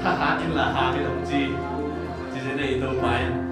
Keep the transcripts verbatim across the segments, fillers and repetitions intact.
Haha, in la hang in hong ci. Ci ci nei to pai.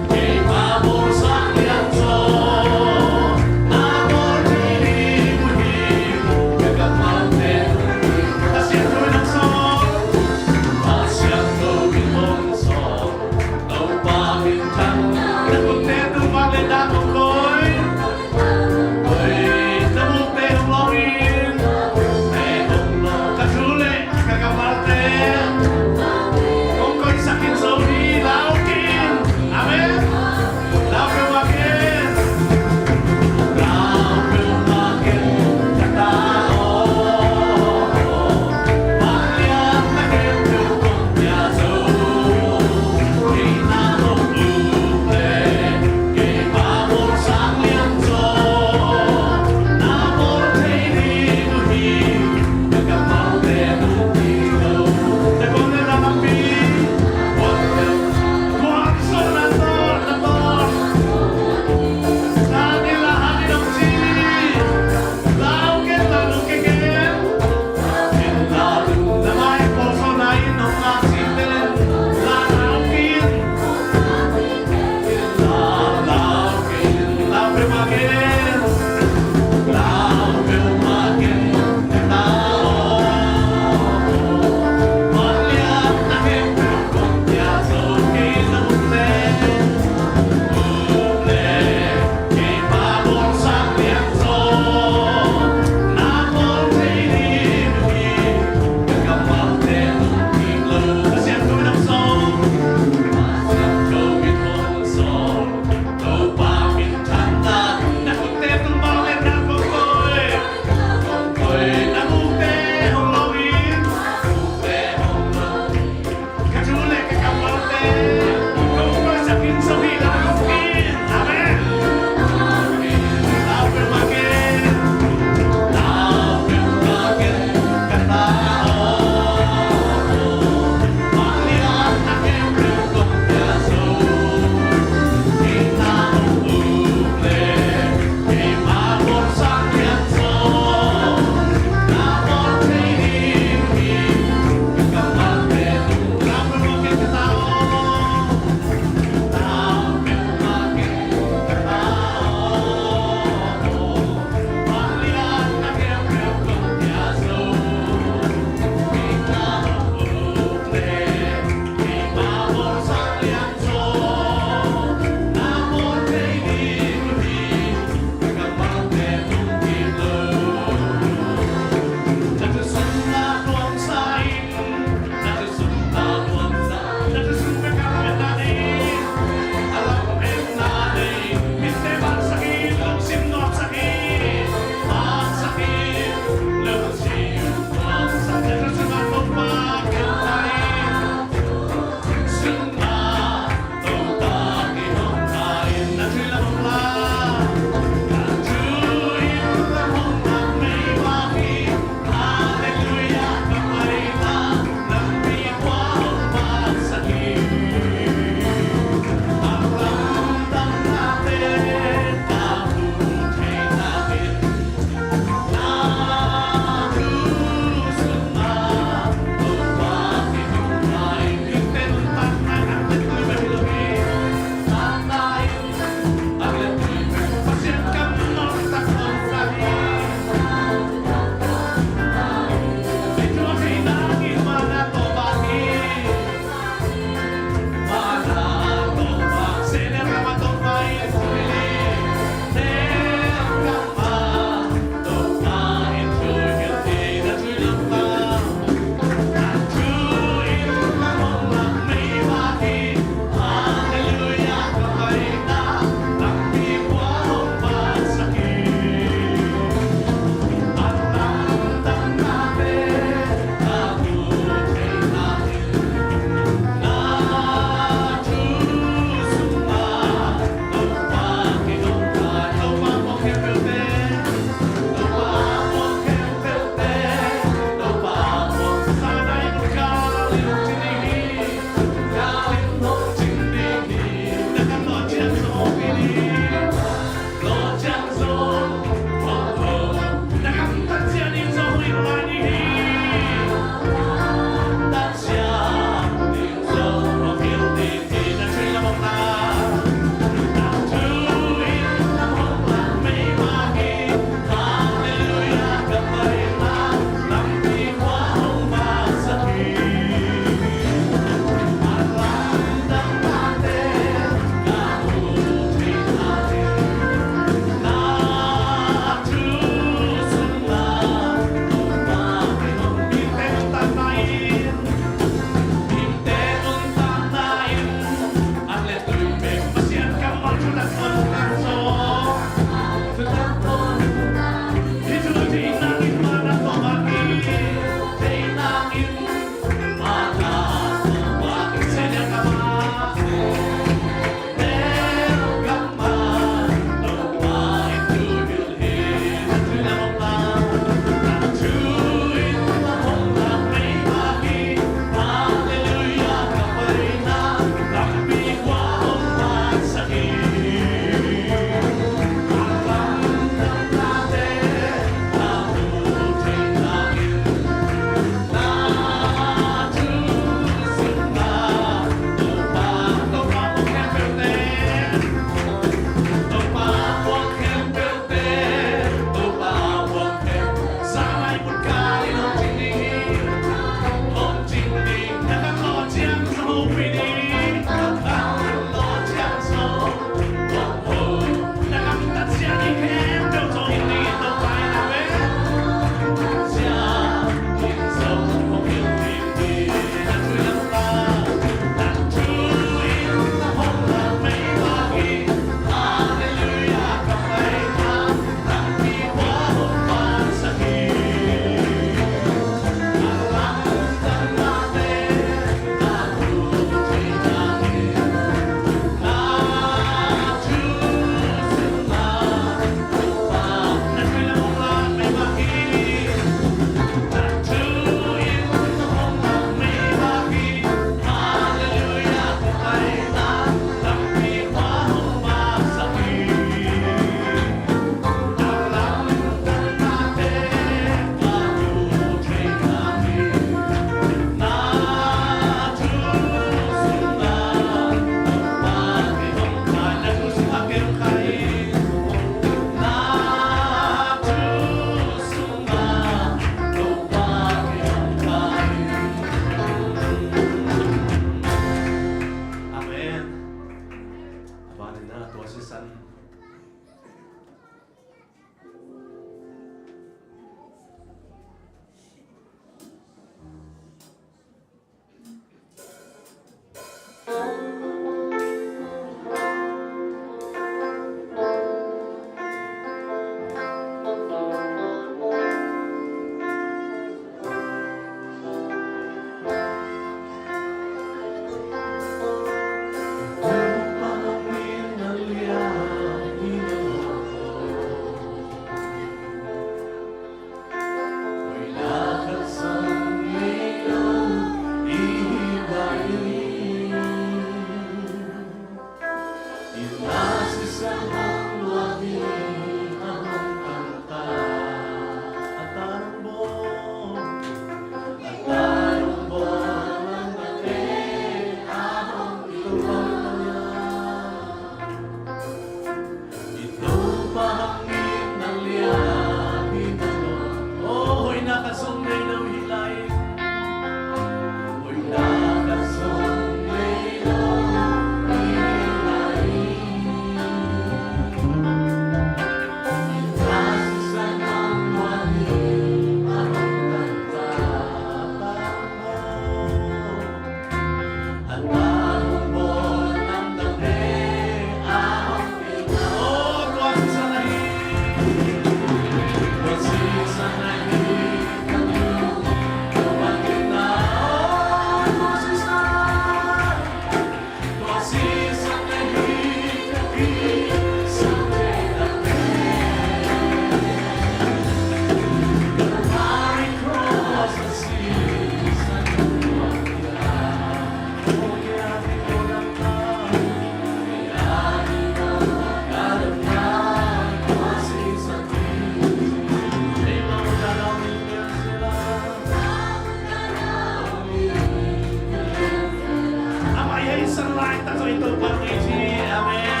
Amah i heisan lai tak zong i Topa hong it hi. Amen.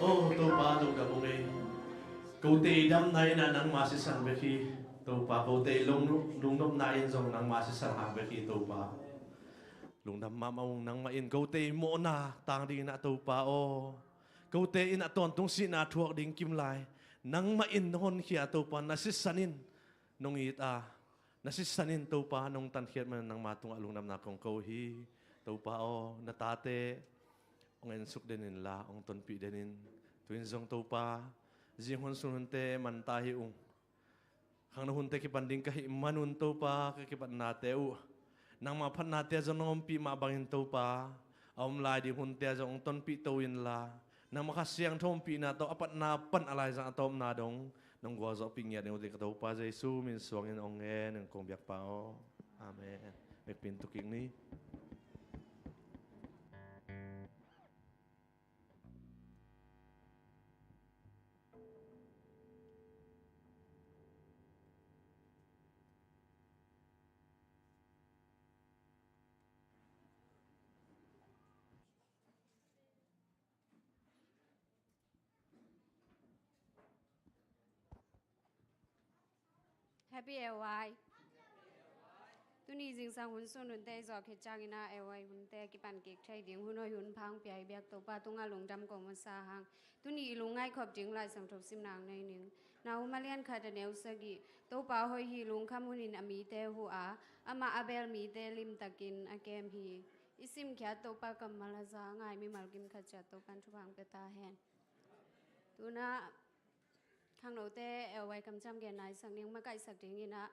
Oh, Topa, lungdam ung ei. Kote i damna in ah nangma sisan bek hi. Topa, kote i lung, lungnopna in zong nangma sisan hak bek hi, Topa. Lungdam mahmah ung, nangmah in kote i mawhna tang dingin ah, Topa aw. Kote in a tawntung sihna thuak ding kim lai nangmah in nong honkhia, Topa, na sisan in nong it a, na sisan in, Topa, nong tankhiat manin nangma tungah lungdamna kong ko hi. Topa aw, na tate hong ensuk den inla, hong tonpih den in. Tu-in zong, Topa, zinghun sunhunte manta hi ung. Khangno hunte kipan ding ka hih manun, Topa, ka kipatnate uh nangma phatnate zong nong ompih mah bangin, Topa, a om lai ding hunte zong hong tonpih to inla, nangma Kha Siangtho ompihna tawh a patna pan a laizang a tawpna dong nong gualzawhpih ngiat ding uh, ka Topa Jesu min suangin hong ngen ing, kong biakpa aw. Amen. Vekpi in tu kik ni. Happy L Y. Tuni zingsang hun sun hunte i zawh khit ciangin ah A Y hunte kipan kik thei ding hun hoih hun pha hong pia i biak Topa tungah lungdam ko masa hang. Tuni i lungngaih khop ding Lai Siangtho simna nei ning. Nahum a lian khat a neu sagih. Topa hoih hi, lungkham hunin a mite huh a, amah a beel mite limtakin a kem hi. I simkhiat Topa kammal a za ngai mimal kim khat ciat Topan thupha hong pia ta hen. Tuna khangnote A Y kamciam genna i sak ning, makaihsak dingin ah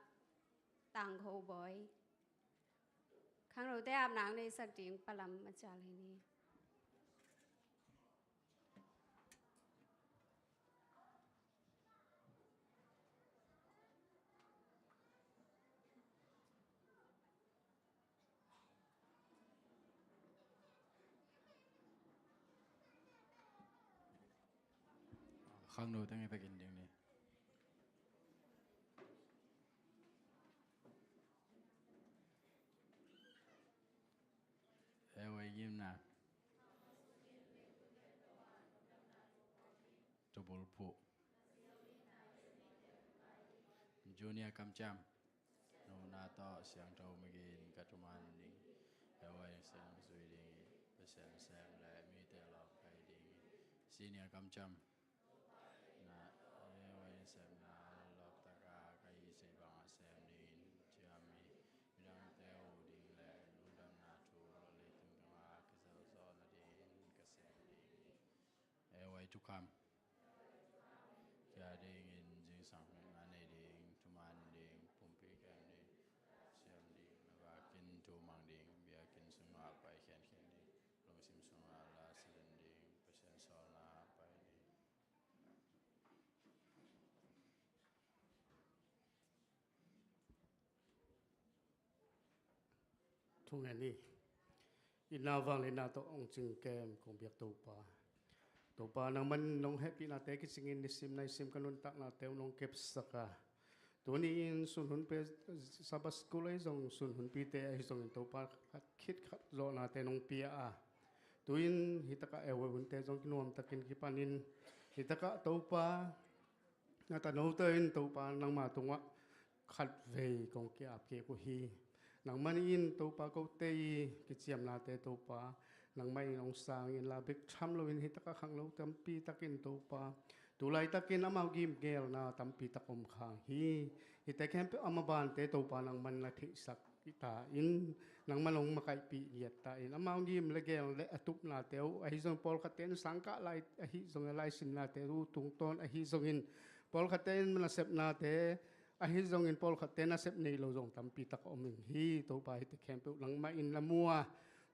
Tangkho Bawi. Khangnote apna hong neisak ding Palam a cial hi ni. Khangno teng i pekin ding ni. A Y gimna. Tubulphuh. Junior kamciam. Nuna tawh siangtho migin ka thuman ding. A Y sem zui ding. Pasian sem le mite lawp kai ding. Senior kamciam. Na, A Y sepna lawptaka ka hih sei bangah sem dingin ciam hi. Midangte uh ding le lungdamna thu leitung tungah kizelzawh nadingin ka sem ding hi. A Y thukham. Kia dingin zingsang na nei ding, thuman ding, pumpi kem ding, siam ding, na vakin thu mang ding, biakinn sungah pai khiankhian ding, lungsim sungah la silen ding, Pasian sawlna pai ding. Thungen hi. Itna vangliatna tawh hong cingkem kong biak Topa. Topa nangman nong hehpihnate kicingin nisim naisim ka nuntaknate uh nong kepsak a, tuni-in sun hunpi Sabbath school ahi zong sun hunpite ahi zongin Topa khat khit khat zawhnate nong pia a, tu-in hitakah A Y hunte zong kinuamtakin kipanin hitakah Topa na tanote in Topa nangma tungah khatvei kong ki-ap kik uh hi. Nangmah in Topa kote i kiciamnate Topa nangmah in hong sang inla bek tham loin hitakah khangno tampi takin Topa tulaitakin amau gimgelna tampi tak om khang hi. Hite khempeuh a mabante Topa nangman na theihsak ta in, nangman hong makaihpih liat ta in, amau gim le gel le a tupnate uh ahi zong pawlkhatte in sangkah lai ahi zong a laisinnate uh tungtawn ahi zongin pawlkhatte in nasepnate ahi zongin pawlkhatte nasep nei lo zong tampi tak om in hi. Topa hite khempeuh nangmah in na mu a,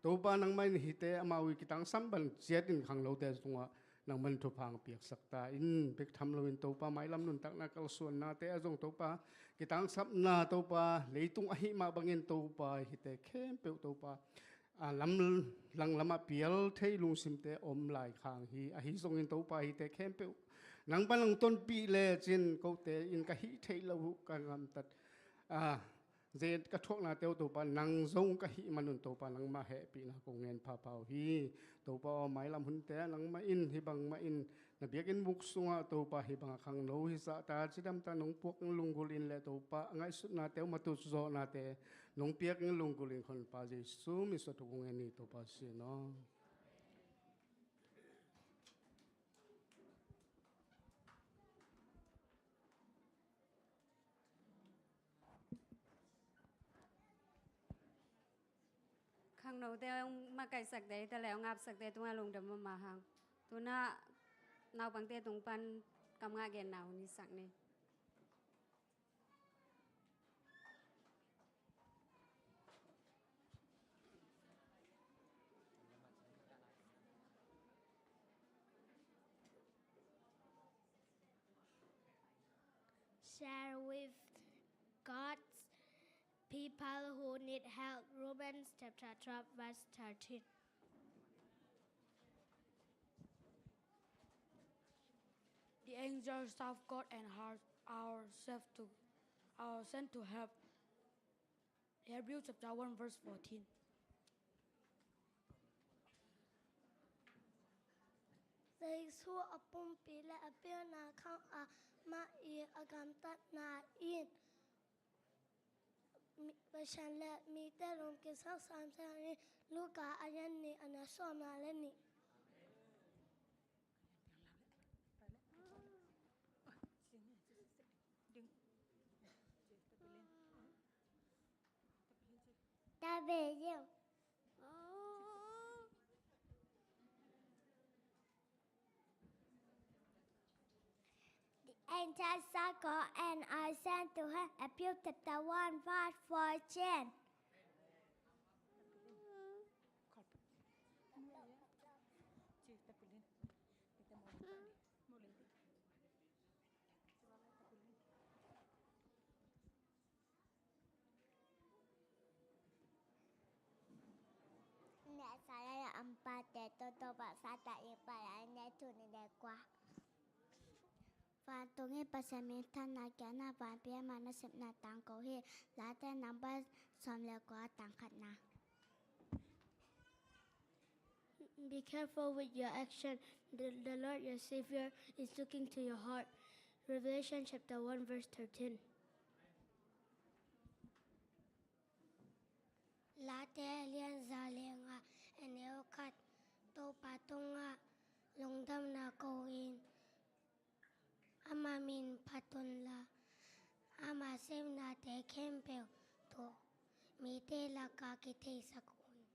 Topa nangmah in hite amau i kitangsam ban ciatin khangnote sungah nangman thupha hong piaksak ta in, bek tham loin Topa mailam nuntakna kalsuannate ah zong Topa kitangsapna Topa leitung ahih mah bangin Topa hite khempeuh Topa a lam langlamah pial thei lungsimte om lai khang hi. Ahi zongin Topa hite khempeuh nangman hong tonpih lecin kote in ka hih theih loh uh ka gamtat a, zen ka thuaknate uh Topa nang zong ka hih manun Topa nangmah hehpihna kong ngen phapha uh hi. Topa aw, mailam hunte ah nangmah in hih bangmah in na biakinn muk sungah Topa hih bangah khangno hizahta cidamta nong puak lunggulh in le Topa a ngaihsutnate uh matut zawhnate nong piak lunggulh in kong Pa Jesu min suang tawh kong ngen hi Topa Sian aw. Khangnote hong makaihsakte hi ta leh hong apsakte tungah lungdam mahmah hang. Tunah naupangte tung pan kam ngah genna hun i sak ni. Share with God's people who need help. Romans chapter twelve, verse thirteen. The angels serve God and are, are saved to, are sent to help. Hebrews chapter one, verse fourteen. Jesu a pumpi le a pilna khang a, amah i a gamtatna in Pasian le mite lungkimsak samsiam ni. Luka a lian nih, a neu sawmna le nih. Tabe yeu. The angel shall go and ascend to heaven. Hebrews chapter one, verse fourteen. Nek sa lai a ampate toto ba sa ta i pa lai ne tu ni de kwa. Vantung i Pasian minthanna kiatna vanpi ama nasepna tangko hi. Late namba sawm le kua tang khatna. Be careful with your action. The, the Lord your Savior is looking to your heart. Revelation chapter one verse thirteen. Late a lian za le nga, a neu khat. Topa tungah lungdamna ko in, ama min phat unla, ama sepnate khempeuh tawh mite lakah kitheisak un.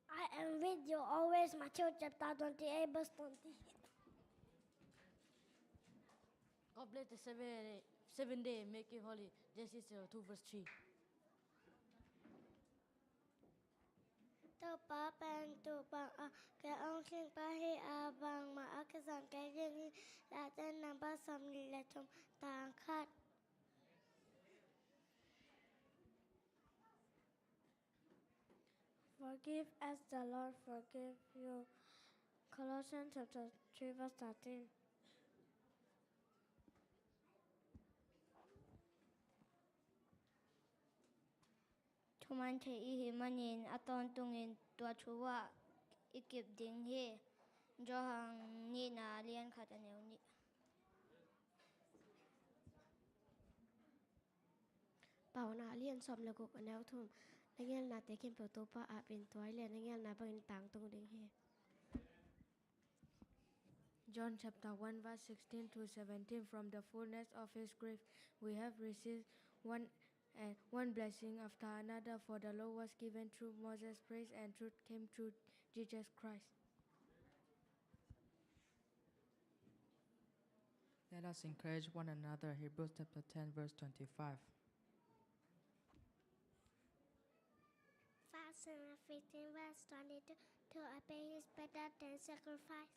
I am with you always, Matthew chapter twenty-eight, verse twenty. God bless the seven, seven day, make it holy. Genesis two verse three. Topa pen tu bang a, kei ong sing pa hi a, bangmah a kizang kei ding hi. Late namba sawmnih le thum tang khat. Forgive as the Lord forgive you. Colossians chapter three verse thirteen. Thuman thei i hih manin a tawntungin tua thu ah i kip ding hi. Johan nihna a lian khat a neu nih. Paunak a lian sawm le guk a neu thum. Na ngelnate khempeuh Topa ah pin, tua hi leh na ngelna bangin tangtung ding hi. John chapter one verse sixteen to seventeen. From the fullness of his grace we have received one, uh, one blessing after another, for the law was given through Moses, grace and truth came through Jesus Christ. Let us encourage one another. Hebrews chapter ten, verse twenty-five. First Samuel fifteen, verse twenty-two. To obey is better than sacrifice.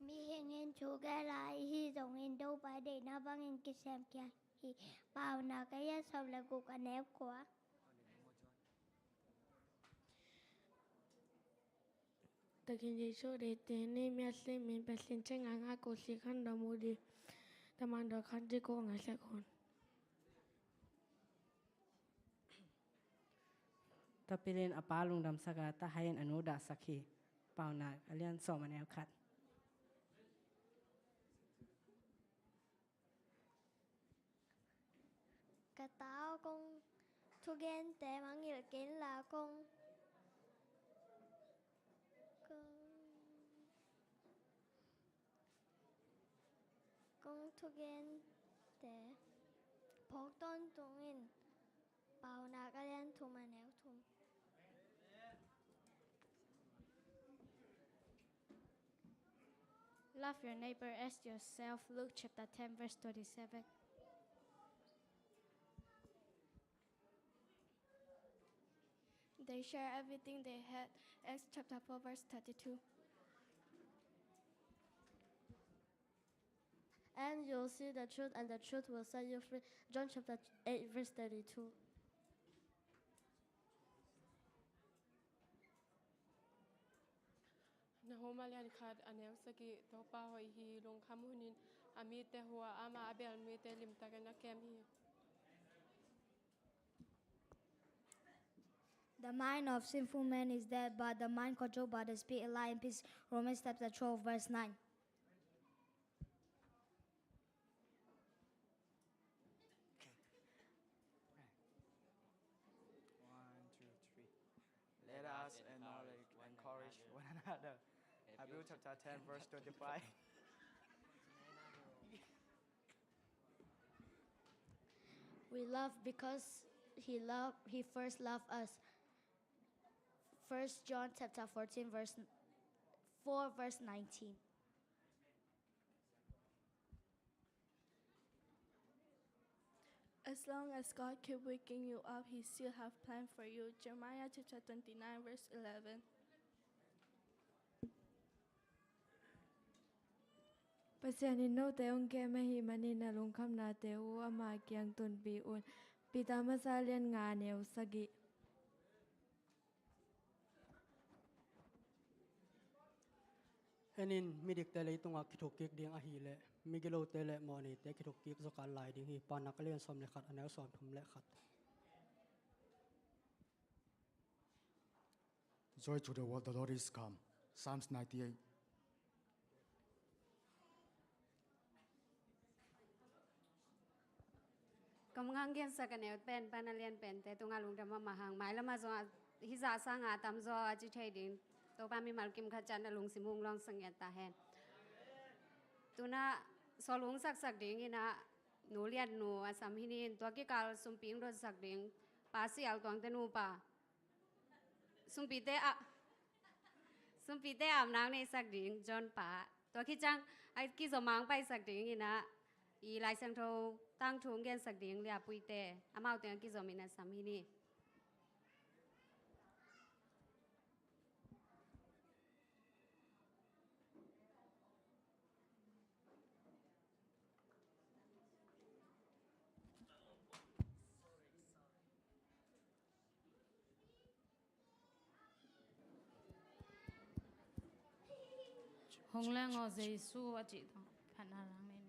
Mihing in thu gen lai hi zongin Topa deihna bangin kisem khia hi. Paunak a lian sawm le guk a neu kua. Takin Jesu de te ne mia sli min pe slin cheng anga ko sli khan do mu di. Tamang do khan di ko nga sli khun. Tapilin a pa lungdamsak a, tahai in a nu dahsak hi. Paunak a lian sawm a neu khat. Ka tau kong thugente mangngilh kei inla kong, kong, kong thugente phawk tawntung in. Paunak a lian thum a neu thum. Love your neighbor as yourself. Luke chapter ten, verse twenty-seven. They share everything they had. Acts chapter four, verse thirty-two. And you'll see the truth, and the truth will set you free. John chapter eight, verse thirty-two. Nahum a lian khat a neu sagih. Topa hoih hi, lungkham hunin a mite hua, ama a bel mite limtakin a kem hi. The mind of sinful man is dead, but the mind controlled by the Spirit lies in peace. Romans chapter twelve, verse nine. Father, Hebrew chapter ten, verse twenty-five. We love because he loved, he first loved us. First John chapter fourteen, verse four, verse nineteen. As long as God keep waking you up, He still have plan for you. Jeremiah chapter twenty-nine, verse eleven. Pasian in note hong kem ahih manin na lungkhamnate uh ama kiang tunpih un. Peter masa lian nga neu sagih. En in, midikte leitungah kithukkik ding ahileh migilote le mawhnite kithukkik zawkan lai ding hi. Paunak a lian sawm le khat, a neu sawmthum le khat. Joy to the world, the Lord is come. Psalms ninety-eight. Ka mangah gensak a neu pen pan a lian pente tungah lungdam mahmah hang, mailamah zong a hizah sangah a tamzaw a ci thei ding Topa mimal kim khat ciat na lungsim hong lawngsak ngiat ta hen. Tu-in ah sawlhong saksak ding in ah, Nu Lian Nu a sam hi ni. Tua kikal sumpi hong dotsak ding Pa Sial Tuangte nupa, sumpite a, sumpite a amnak neisak ding John pa. Tua khit ciang a kizom a hong paisak ding in ah, i Lai Siangtho tangthu hong gensak ding Lia Puite, amau teng a kizom in a sam hi ni. Hong leng aw Jesu, a cih tawh phatna lang nei.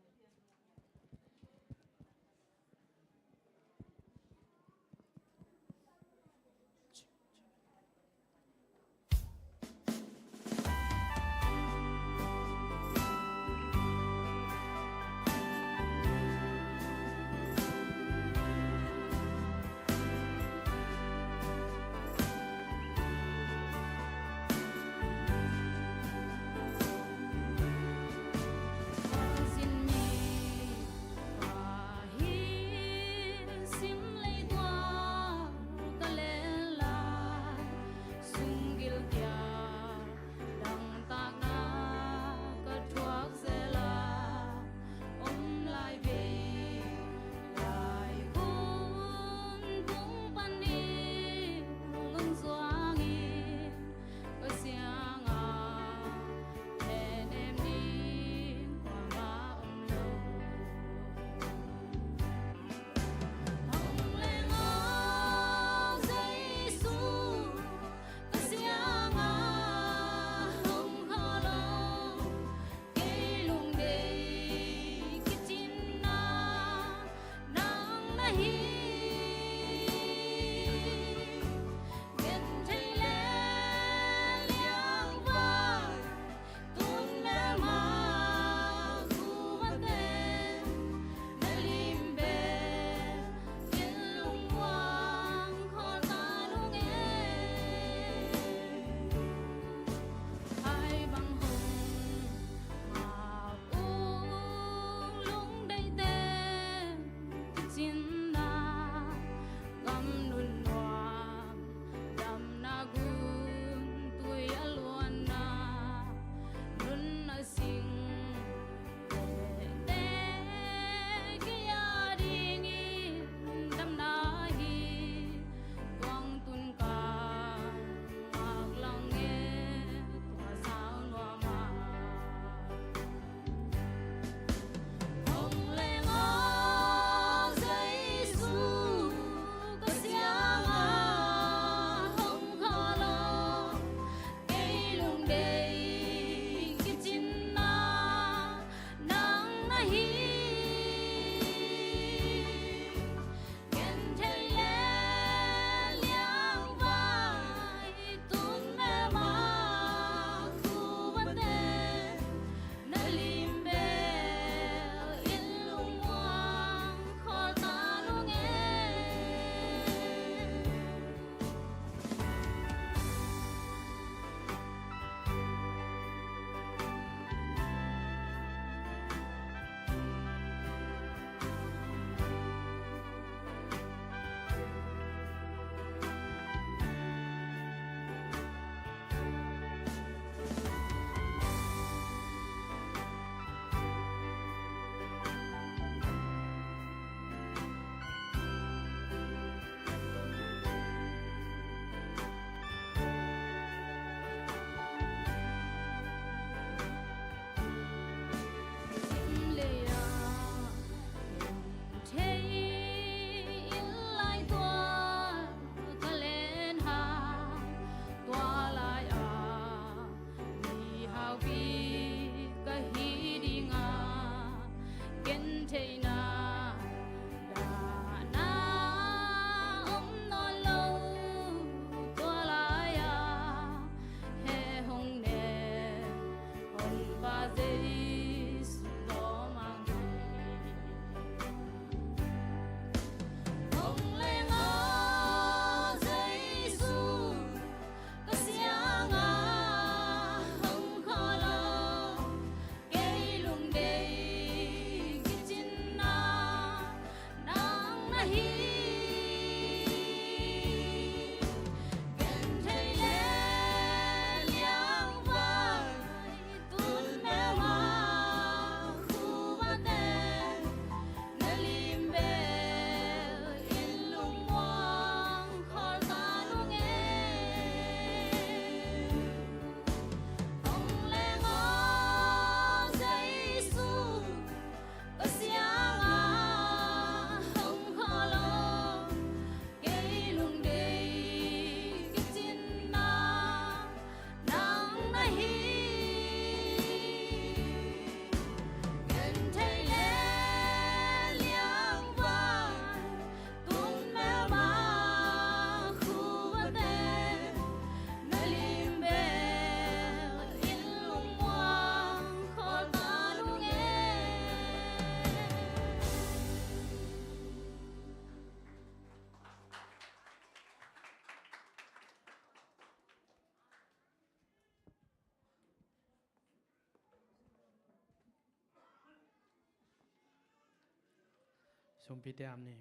Sumpite am ni.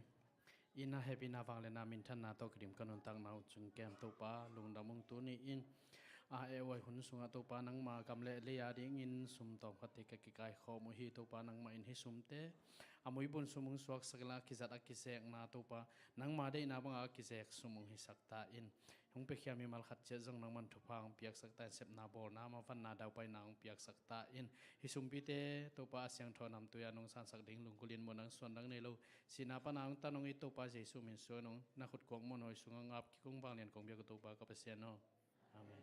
Inn ah hehpihna, vangliatna, minthanna tawh kidim ka nuntakna uh cing kem Topa, lungdam ung. Tuni-in a eh huai hun sungah Topa, nangma gam le lei adingin sum tawmkhatte ka kikaikhawm uh hi. Topa, nangmah in hih sumte a muibun sum hong suaksak inla, a kizat a kizekna Topa, nangma deihna banga a kizek sum hong hisak ta in. Hong piakhia mimal khat ciat zong nangman thupha hong piaksak ta in, sepna, bawlna, mavanna, daupaina hong piaksak ta in. Hih sumpite Topa, a siangtho namtui-a nong sansak ding lunggulh in maw, nang suan dang nei lo, sihna pana hong tan hong it Topa Jesuh min suang in. Hong na khut kuang muanhuai sungah hong ap kik ung, vanglian kong biak uh Topa ka Pasian aw. Amen.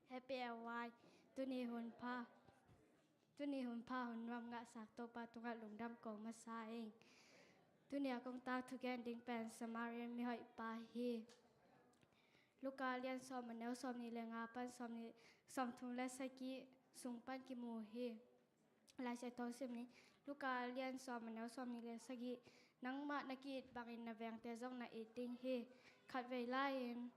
Happy Awai. Tuni hun pha, tuni hun pha hun nuam ngahsak Topa tungah lungdam ko masa ing. Tuni a kong tak thugen ding pen Samarian mihoih pa hi. Luka lian sawm, a neu sawmnih le nga pan sawmnih, sawmthum le sagih sung pan kimu hi. Lai Siangtho sim ni. Luka lian sawm, a neu sawmnih le sagih. Nangmah na ki-it bangin na vengte zong na it ding hi. Khatvei lai-in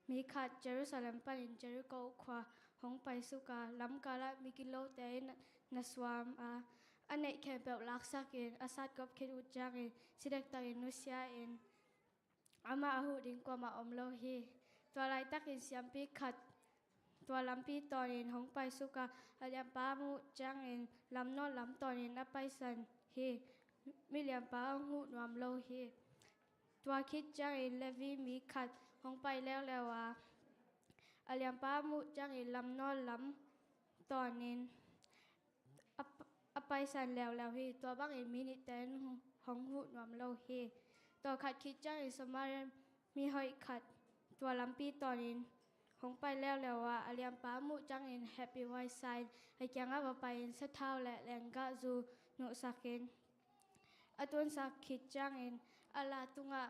mi khat Jerusalem panin Jericho khua hong paisuk a, lamkal ah migilote in na suam a, a neih khempeuh laksakin a satgawp khit uh ciangin si dektakin nusia in, amah a huh ding kuamah om lo hi. Tua laitakin siampi khat tua lampi tawnin hong paisuk a, a liampa a muh ciangin lamnawn lam tawnin a paisan hi. Miliampa hong huh nuam lo hi. Tua khit ciangin Levi mi khat hong pai leuleu a, a liampa a muh ciangin lamnawn lam tawnin a, a paisan leuleu hi. Tua bangin mi nihte in hong huh nuam lo hi. Tua khat khit ciangin Samaria mihoih khat tua lampi tawnin hong pai leuleu a, a liampa a muh ciangin hehpih huai sa-in a kiangah va pai-in sathau le lenggahzu nuhsakin a tunsak khit ciangin a la tungah,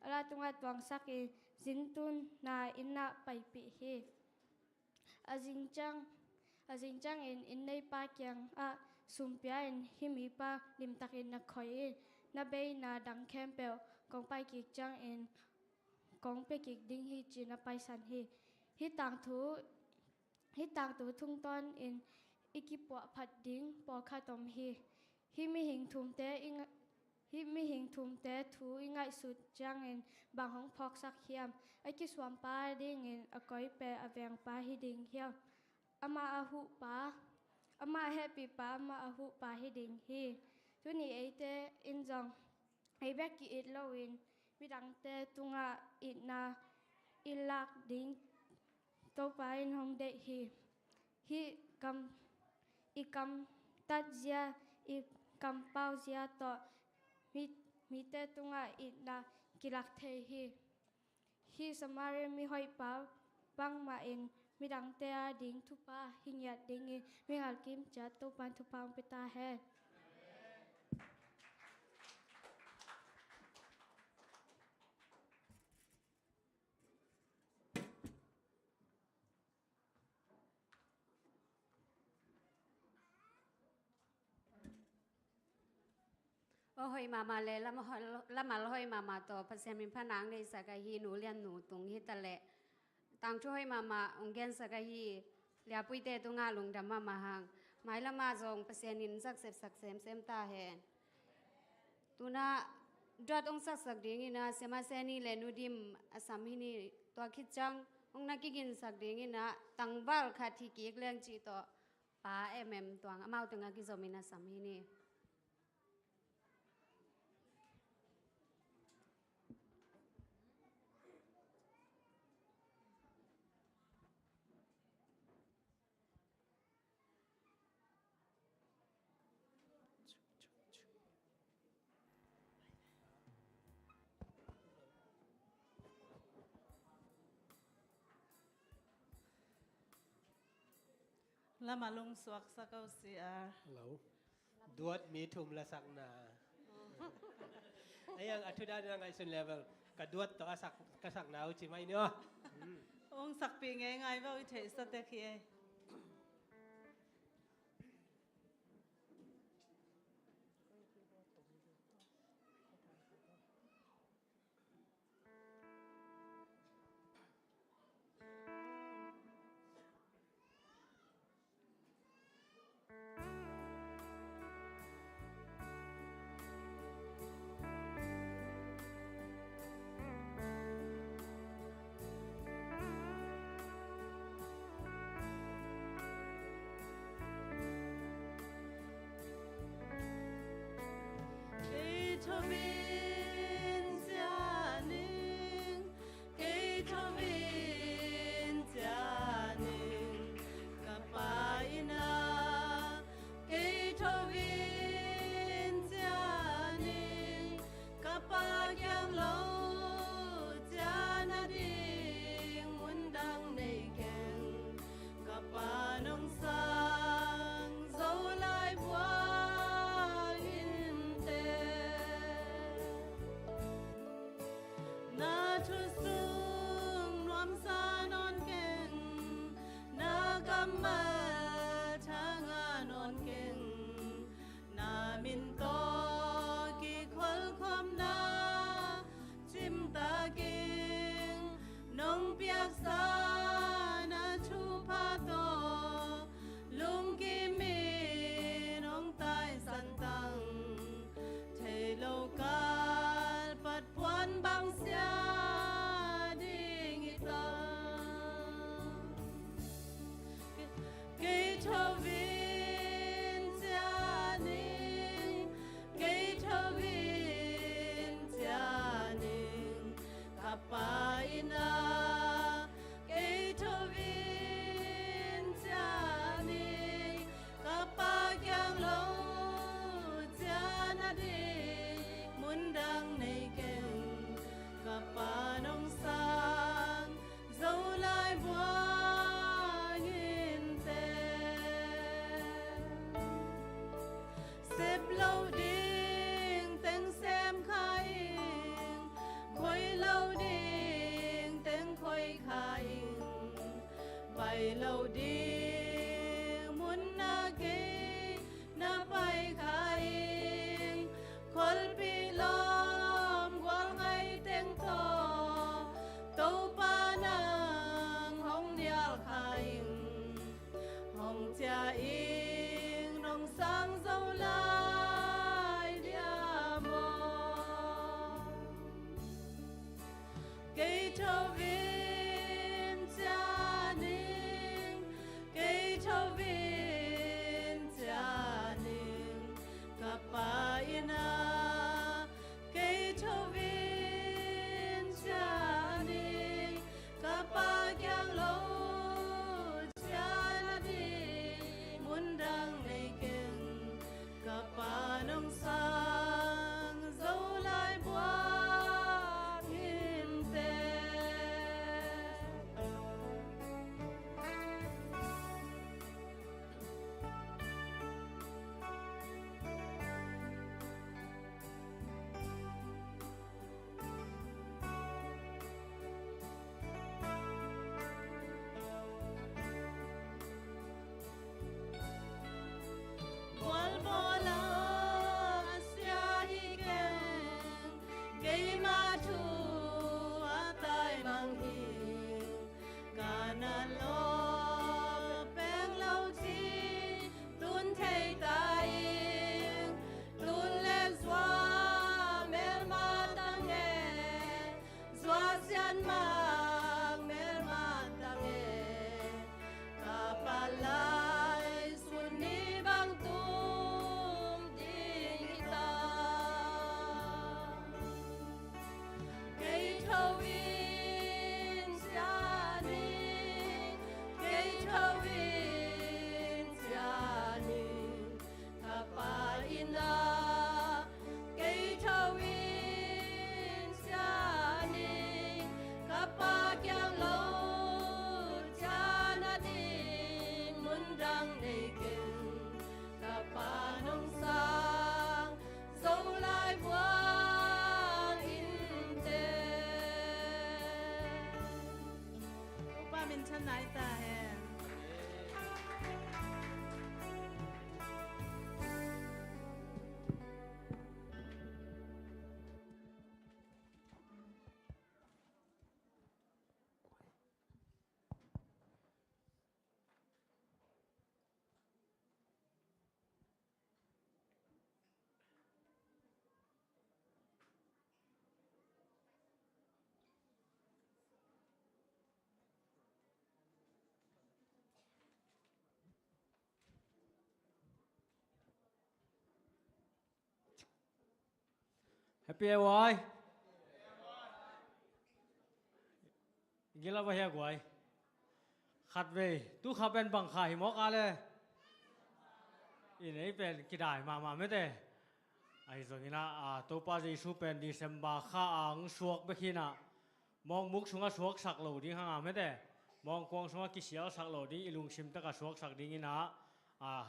a la tungah tuangsakin zintun na inn ah paipih hi. A zing ciang, a zing ciangin inn neipa kiangah sum pia-in, hih mipa limtakin na khoi in, na beina dang khempeuh kong pai kik ciangin kong pia kik ding hi, ci-in a paisan hi. Hih tangthu, hih tangthu tungtawnin i kipuahphat ding pawlkhat om hi. Hih mihing thumte i nga-, hih mihing thumte thu i ngaihsut ciangin bang hong phawksak hiam? A kisuampa dingin a koipa a vengpa hi ding hiam? Amah a huhpa, amah a hehpihpa, amah a huhpa hi ding hi. Tuni eite in zong ei bek ki-it loin midangte tungah itna i lak ding Topa in hong deih hi. Hih kam, i kamtat zia, i kampau zia tawh mi, mite tungah itna kilak thei hi. Hih Samaria mihoihpa bangmah in midangte ading thupha hi ngiat dingin mi ngalkip ciat Topa in thupha hong pia ta hen. Aw hoih mahmah le lam-, lamal hoih mahmah tawh Pasian min phatna hong deihsak ahi Nu Lian Nu tung hi ta leh, tangthu hoih mahmah hong gensak ahi Liapuite tungah lungdam mahmah hang. Mailam ah zong Pasian in zak sepsak semsem ta hen. Tu-in ah duat hong saksak dingin ah Siamah Seni le Nu Dim a sam hi ni. Tua khit ciang hong na kiginsak dingin ah tangval khat hi kik leng cih tawh Pa Em Em Tuang amau tungah kizomin a sam hi ni. Lam a lungsuak sak o si a. Lo. Duat mi thum la sakna. Ei ang a thu dan a ngaihsun level ka duat tawh a sak, ka sakna uh ci mai ni aw. Hong sakpih ngeingai va uh, i theihsa tek hi ei. Kei tho vin cia ning, kei tho vin cia ning, ka Pa inn ah kei tho vin cia ning, ka Pa kiang lo cian a ding mun dang nei keng. Ka Pa nong sang zo lai buang in teh. Na thu sung nuamsa nawn keng, na kammal thangah nawn keng, na min tawh kikholhkhopna cimtak ing. Nong piaksa na thupha tawh lungkimin hong taisan tang, thei lo kal pat puan bang sia ding hi tang. Kei tho vin cia ning, kei tho vin cia ning, ka Pa inn ah kei tho vin cia ning, ka Pa kiang lo cian a ding mun dang nei keng. Ka Pa nong sang zo lai buang in teh. Sep lo ding teng sem kha ing, khoi lo ding teng khoi kha ing, pai lo ding mun ah kei na pai kha ing. Khualpi lawm gual ngai teng tawh Topa nang hong nial kha ing. Hong cia ing, nong sang zo lai dia maw? Kei tho vin cia ning, Happy Awai. Gila ba hia guai. Khat vei tu kha pen bang kha hi mawk a le. I nei pen kidai mahmah mete. Ahi zongin ah, a, Topa Jesu pen December kha ang suak bek hi na. Mawngmuk sungah suaksak lo ding hanga mete. Mawngkuang sungah kisialsak lo ding i lungsim takah suaksak dingin ah, a,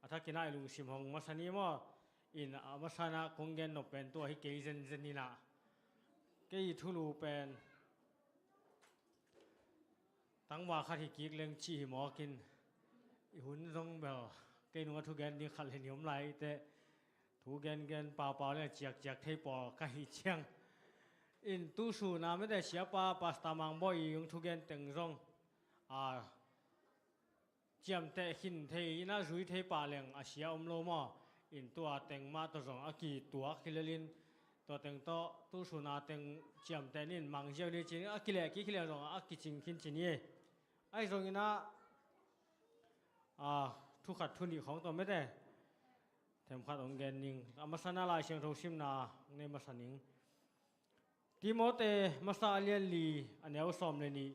a thakin ah i lungsim hong masa ni maw. In a masa na kong gen nop pen tua hi kei zenzen in ah. Kei i thulu pen tangva khat hi kik leng ci hi mawkin i hun zong bel kei nunga thugen ding khat le ni om lai te. Thu gengen paupau le ciakciak thei pawl ka hi ciang. In tu suna mete siapa Pastor Mangbawi i hong thugen teng zong, a, ciamteh khin thei ina zui thei pah leng a sia om lo maw. In tua teng mah tawh zong a kituak hi lelin tua teng tawh tu suna teng ciamteh nin mangziau ni cin a kileh kik hi leng zong a kicing khin cin hi. Ahi zongin ah, a, thu khat thu nih khawng tawh mete themkhat hong gen ning. A masa na Lai Siangtho simna hong nei masa ning. Timote masa a lian li a neu sawm le nih.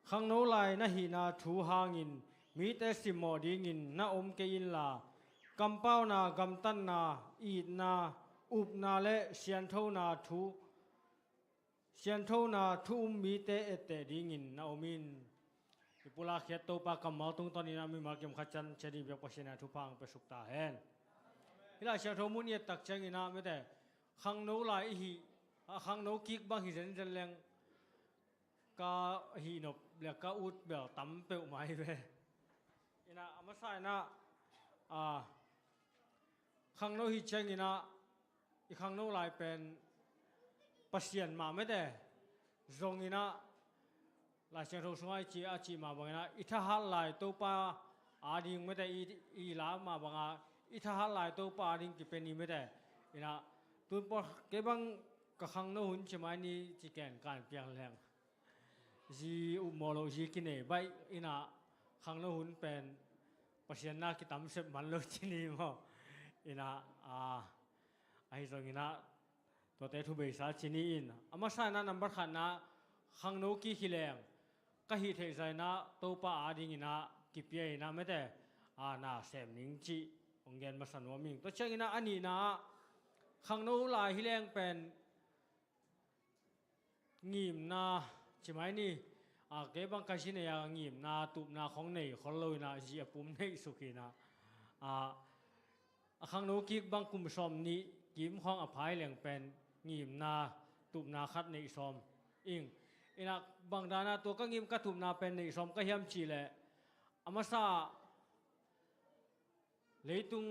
Khangno lai na hihna thu hangin mite simmawh dingin na om kei inla, kampauna, gamtatna, itna, upna le sianthona thu, sianthona thu um mite etteh dingin na om in. I pulak hiat Topa kammal tungtawn in a mimal kim khat can cia ding biak Pasian a thupha ang pe suk ta hen. Hi Lai Siangtho mun i et tak ciangin ah mete khangno lai i hi, a, khangno kik bang hi zenzen leng ka hih nop le ka ut bel tam peuh mai ve. Ina a masa ina, a, khangno hi ciangin ah i khangno lai pen Pasian mah mete zongin ah Lai Siangtho sungah i ci a cih mah bangin ah i thahat lai Topa a ding mete i, i la mah banga i thahat lai Topa a ding kipen i mete. Ina tun pawl kei bang ka khangno hun ci mai ni ci ken kan piang leng. Zi upmawh lo zi kinei baih ina khangno hun pen Pasian na kitam sep man lo ci ni maw. Ina, a, ahi zongin ah tuate thubeisa ci ni in a masa ina nambar khatna khangno kik hi leng ka hih theih zaina Topa a dingin ah kipia ina mete, a, na sem ning cih hong gen masa nuam ing. Tua ciangin ah a nihna ah khangno lai hi leng pen ngimna ci mai ni. A, kei bang ka zi nei a ngimna tupna khong nei khol lo ina zi a pum neih suk ina, a, a khangno kik bang kum sawm nih kim khong a phai leng pen ngimna tupna khat neih sawm ing. Ina bang dana tua ka ngim ka tupna pen neih sawm ka hiam cih leh a masa leitung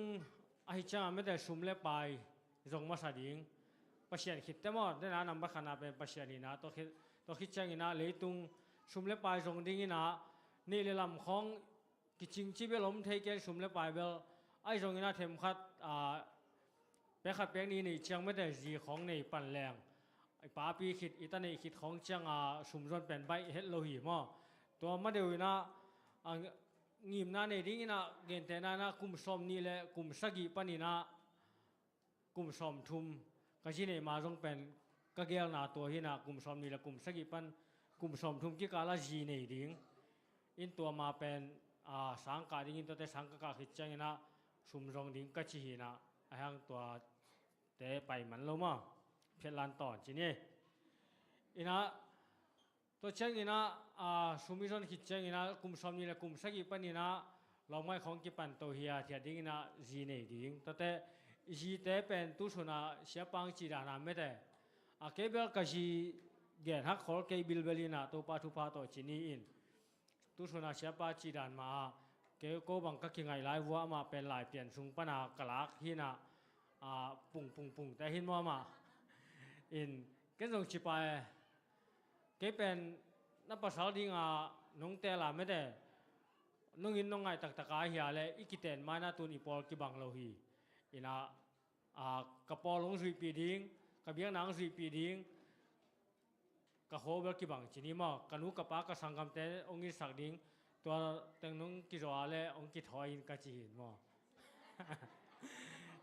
ahi ciangin mete sum le pai zong masa ding. Pasian khit te maw, dena nambar khatna pen Pasian hina, tua khit, tua khit ciangin ah leitung sum le pai zong dingin ah neih le lam khong kicing ci bel om thei ken sum le pai bel ahi zongin ah themkhat, a, pek khat pek nih nei ciang mete zi khong nei pan leng i papi khit i ta neih khit khong cianga sum zon pen baih het lo hi maw. Tua ma deuh ina, a, ngimna nei dingin ah gentehna ina kum sawm nih le kum sagih panin ah kum sawm thum ka zi nei ma zong pen ka gelna tua hi ina kum sawm nih le kum sagih pan kum sawm thum kikala zi nei ding. In tua ma pen, a, sang kah dingin tuate sang ka kah khit ciangin ah sum zong ding ka ci hi ina a hang tua te pai man lo maw. Phiatlan tawn ci ni. Ina tua ciangin ah, a, sum i zon khit ciangin ah kum sawm nih le kum sagih panin ah lawmngaih khong kipan to hi a thiat dingin ah zi nei ding. Tuate i zite pen tu suna siapa hong cih dana mete, a, kei bel ka zi gen hak khol kei bilbel ina Topa thupha tawh ci ni in. Tu suna siapa cih dan mah a kei ko bang ka kingaih lai vua amah pen Laipian sung pana ka lak hi ina, a, pung pung pung te hin maw amah. In ken zong ci pah e. Kei pen na pasal dinga nong tel a mete nong in nong ngaih taktak a hi a le i kiten ma ina tun i pawl kibang lo hi. Ina, a, ka pawl hong zuihpih ding, ka biakna hong zuihpih ding, ka kho bel kibang ci ni maw, ka nu ka pa ka sanggamte hong itsak ding, tua teng nong kizaw a le hong kithawi in ka ci hi maw.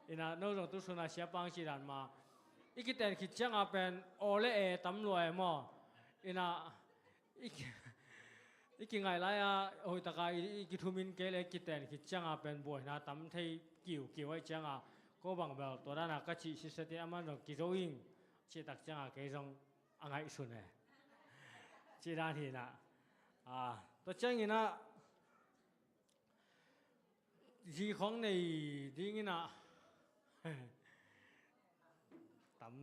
Ina no zong tu suna siapa hong cih dan mah i kiten khit cianga pen aw le e tam lua e maw? Ina i ki- i kingaih lai-a hoihtaka i, i kithumin kei le kiten khit cianga pen buaina tam thei kiukiu aih cianga ko bang bel tua dana ka cih sisetin aman zong kizo ing cihtak cianga kei zong a ngaihsun e. Cih dan hinah. Tua cianginah zi khawng nei dinginah tam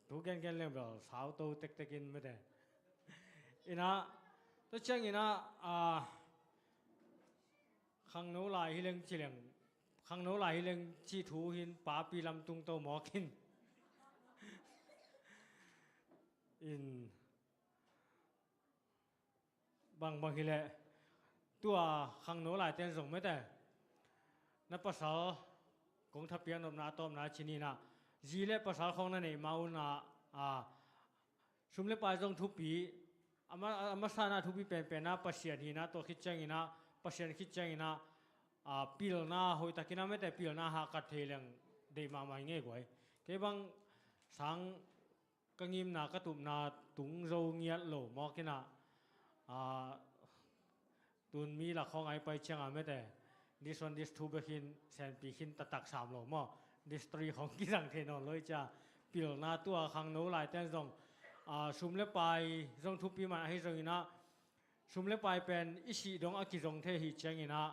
thu gengen leng bel sauto tektekin mete. Inah tua cianginah khangno lai hi leng ci leng khangno lai hi leng cih thu hin papi lamtung to mawkin in bangbang hileh tua khangno laiten zong mete na pasal kong thapiak nopna a tawpna cininah zi le pasal khawng na neih ma unah sum le pai zong thupi a ma- a masana thupi penpenna Pasian hinah tua khit cianginah Pasian khit cianginah pilna hoihtakinah mete pilna hahkat thei leng deih mahmah hi ngei guai. Kei bang sang ka ngimna ka tupna tung zo ngiat lo mawkinah tun mi lak khawng ai pai cianga mete this one this two bek hin senpi khin taktak sam lo maw? This three khawng kizang thei nawn lo i cia pilna tua khangno laiten zong sum le pai zong thupi man ahi zonginah sum le pai pen i sih dong a kizong thei hi cianginah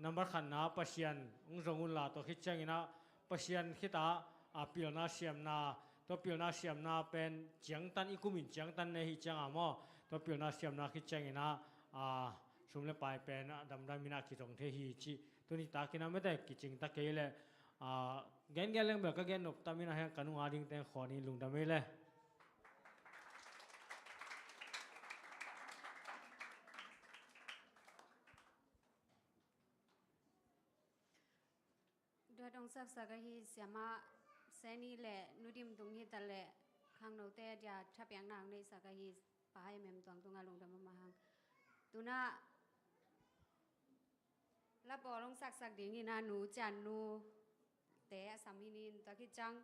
nambar khatna Pasian hong zong unla tua khit cianginah Pasian khita pilna siamna tua pilna siamna pen ciangtan i kumin ciangtan nei hi cianga maw? Tua pilna siamna khit cianginah sum le pai pen a damdaminah kizong thei hi cih tuni takinah mete kicingta kei le gengen leng bel ka gen nop taminah hiang ka nunga dingteng khawnin lungdam ei le. Dua dong saksak ahi siamah Seni le Nudim tung hita le khangnote dia thapiakna ang neisak ahi pahai mem tuang tunga lungdam a mahang. Tunah lapawl hong saksak dingin a nu cian nu te a sam hinin tua khit ciang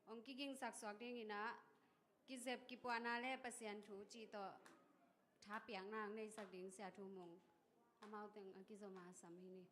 hong kigingsak suak dingin a kizep kipuahna le Pasian thu cih tawh thapiakna ang neisak ding Sia Thu Mung amau teng a kizom a sam hini.